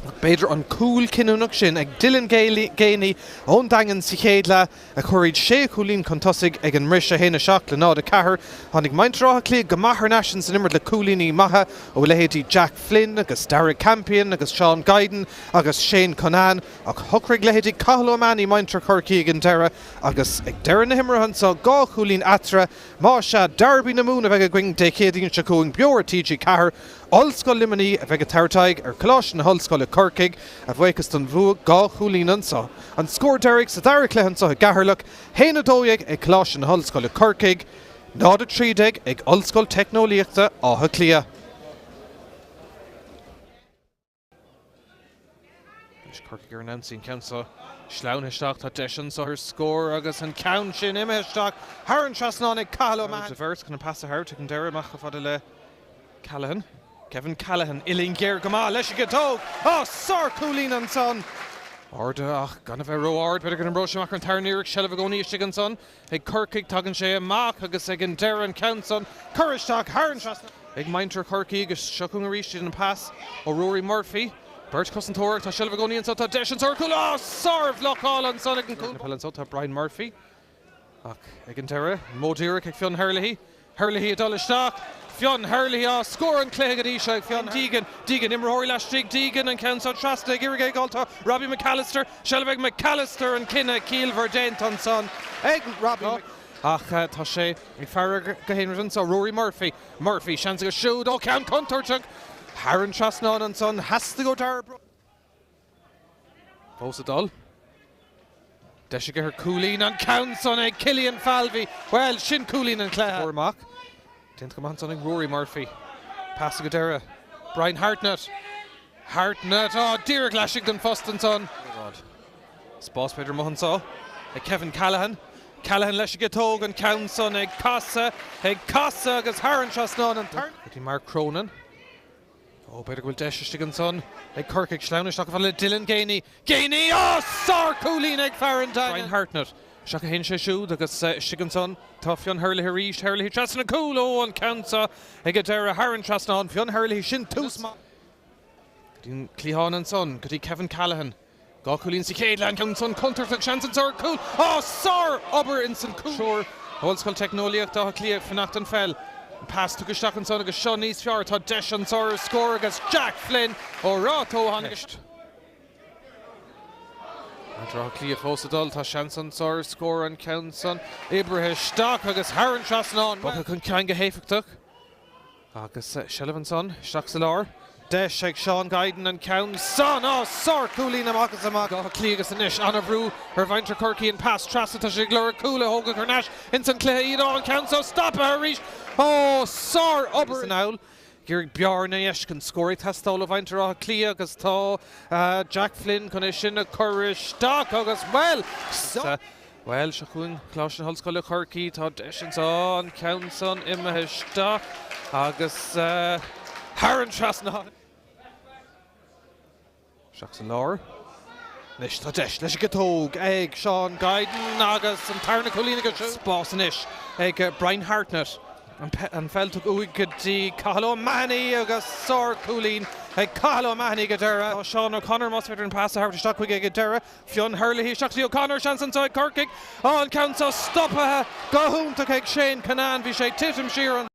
Ach b'fhéidir an cúl cinniúnach sin ag Dylan Geaney ón Daingean sa chéad leath a chuir iad sé chúilín chun tosaigh ag an mbriseadh, 1-7 le 0-4. Tháinig muintir Átha Cliath go maith thar n-ais ins an imirt le cúilíní maithe ó leithéidí Jack Flynn agus Darragh Campion agus Seán Guiden agus Shane Cunnane ach shocraigh leithéidí Cathal O'Mahony muintir Chorcaí ag an deireadh agus ag deireadh na himeartha anseo dhá chúilín eatarthu. Más ea, Dearbaí na Mumhan a bheidh againn Dé Céadaoin seo chugainn beo ar TG4. Ollscoil Luimnigh a bheidh ag tabhairt aghaidh ar Choláiste na hOllscoile Corcaigh, a bhuíochas don bhua dhá chúilín anseo. An scór deiridh sa dara cluiche anseo i gCeatharlach, 1-12 ag Coláiste na hOllscoile Corcaigh, 0-13 ag Ollscoil Teicneolaíochta Átha Cliath. Anois Corcaigh ar an ionsaí an ceann seo sleamhnaithe isteach, tá deis anseo ar scór agus an ceann sin imithe isteach thar an trasnán ag Cathal O'Mahony. De bheirt chun an pas a thabhairt ag an deireadh amach chomh fada le Callaghan. Kevin Callaghan, uillinn ghéar go maith leis an gciotóg. Á, sár-chúilín ansan! Ardaithe ach gan a bheith ró-ard, b'fhéidir go n-oibreoidh sé amach ar an tarna iarracht, seilbh i gcónaí istigh ansan. Ag Corcaigh, tagann sé amach agus ag an deireadh an ceann san curtha isteach thar an trasnán. Ag muintir Chorcaí agus seo chugainn arís iad an pas ó Rory Murphy. Beirt chosantóir ach tá seilbh i gcónaí anso, tá deis anso ar chúl, á, sárbhlocáil ansan ag an gcúl. Na peile anso tá Brian Murphy ach ag an deireadh, modh díreach ag Fionn Herlihy. Herlihy ag dul isteach. Fionn Herlihy á scór an chluiche go dtí seo ag Fionn Deegan. Deegan, imreoirí laistigh, Deegan an ceann seo trasna ag iarraidh é a fháil tá Robbie McAllister, seilbh ag McAllister an cinneadh ciallmhar déanta ansan ag Robbie ach tá sé ag faire go haonraic anso Rory Murphy. Murphy, seans aige siúd ó ceann contúirteach thar an trasnán ansan. Theastaigh ó Dara Fós ag dul. Deis aige ar chúilín, an ceann san ag Killian Falvey. Bhuel, sin cúilín an chluiche. Amach. Déanta go maith ansan ag Rory Murphy. Pas ag an deireadh. Brian Hartnett. Hartnett, á, díreach laistigh den phost ansan. Spás b'fhéidir amuigh anso ag Kevin Callaghan. Callaghan leis an gciotóg, an ceann san ag casadh, ag casadh agus thar an trasnán an tarna. Go dtí Mark Cronin. Ó, b'fhéidir go bhfuil deis istigh ansan ag Corcaigh. Sleamhnaithe isteach chomh fada le Dylan Geaney. Geaney! Ó, sár-chúilín ag fear an Daingin! Brian Hartnett. Isteach a théann sé siúd agus istigh ansan tá Fionn Herlihy arís. Herlihy trasna an cúl! Ó, an ceann seo ag an deireadh thar an trasnán. Fionn Herlihy, sin tús maith. Go dtí an cliathán ansan, go dtí Kevin Callaghan. Dhá chúilín sa chéad leath, an ceann san contúirteach, seans anso ar chúl. Á, sár-obair ins an cúl. Triúr ó Ollscoil Teicneolaíochta Átha Cliath ag fanacht don pheil. An pas tugtha isteach ansan agus seo níos fearr. Tá deis anso ar scór agus Jack Flynn ó Ráth Tó a tháinig isteach. Muintir Átha Cliath fós ag dul. Tá seans anso ar scór an ceann san oibrithe isteach agus thar an trasnán. Bogtha chun cinn go héifeachtach. Agus seilbh ansan, isteach sa lár. Deis ag Seán Guiden an ceann san! Á, sár-chúilín amach is amach! Átha Cliath agus anois an-bhrú ar mhuintir Chorcaí an pas trasna, tá siad ag lorg cúl a thógfadh thar n-ais ins an cluiche iad. Á, an ceann so stoptha arís! Ó, sár-obair! San anall, ag iarraidh bearna a fheiscint, scór ag teastáil ó mhuintir Átha Cliath agus tá Jack Flynn chun é sin a chur isteach agus, bhuel, Bhuel, seo chugainn Coláiste na hOllscoile Chorcaí, tá deis anso, an ceann san imithe isteach agus thar an trasnán. Isteach sa lár. Anois tá deis leis an gciotóg ag Seán Guiden agus an tarna cúilín aige siúd. Spás anois ag Brian Hartnett. An pheil tugtha uaidh go dtí Cathal O'Mahony agus sár-chúilín ag Cathal O'Mahony ag an deireadh. Tá Seán O'Connor, más féidir an pas a thabhairt isteach chuige ag an deireadh. Fionn Herlihy isteach go dtí O'Connor, seans anso ag Corcaigh. Á, an ceann seo stoptha go hiontach ag Shane Cunnane. Bhí sé ag titim siar an.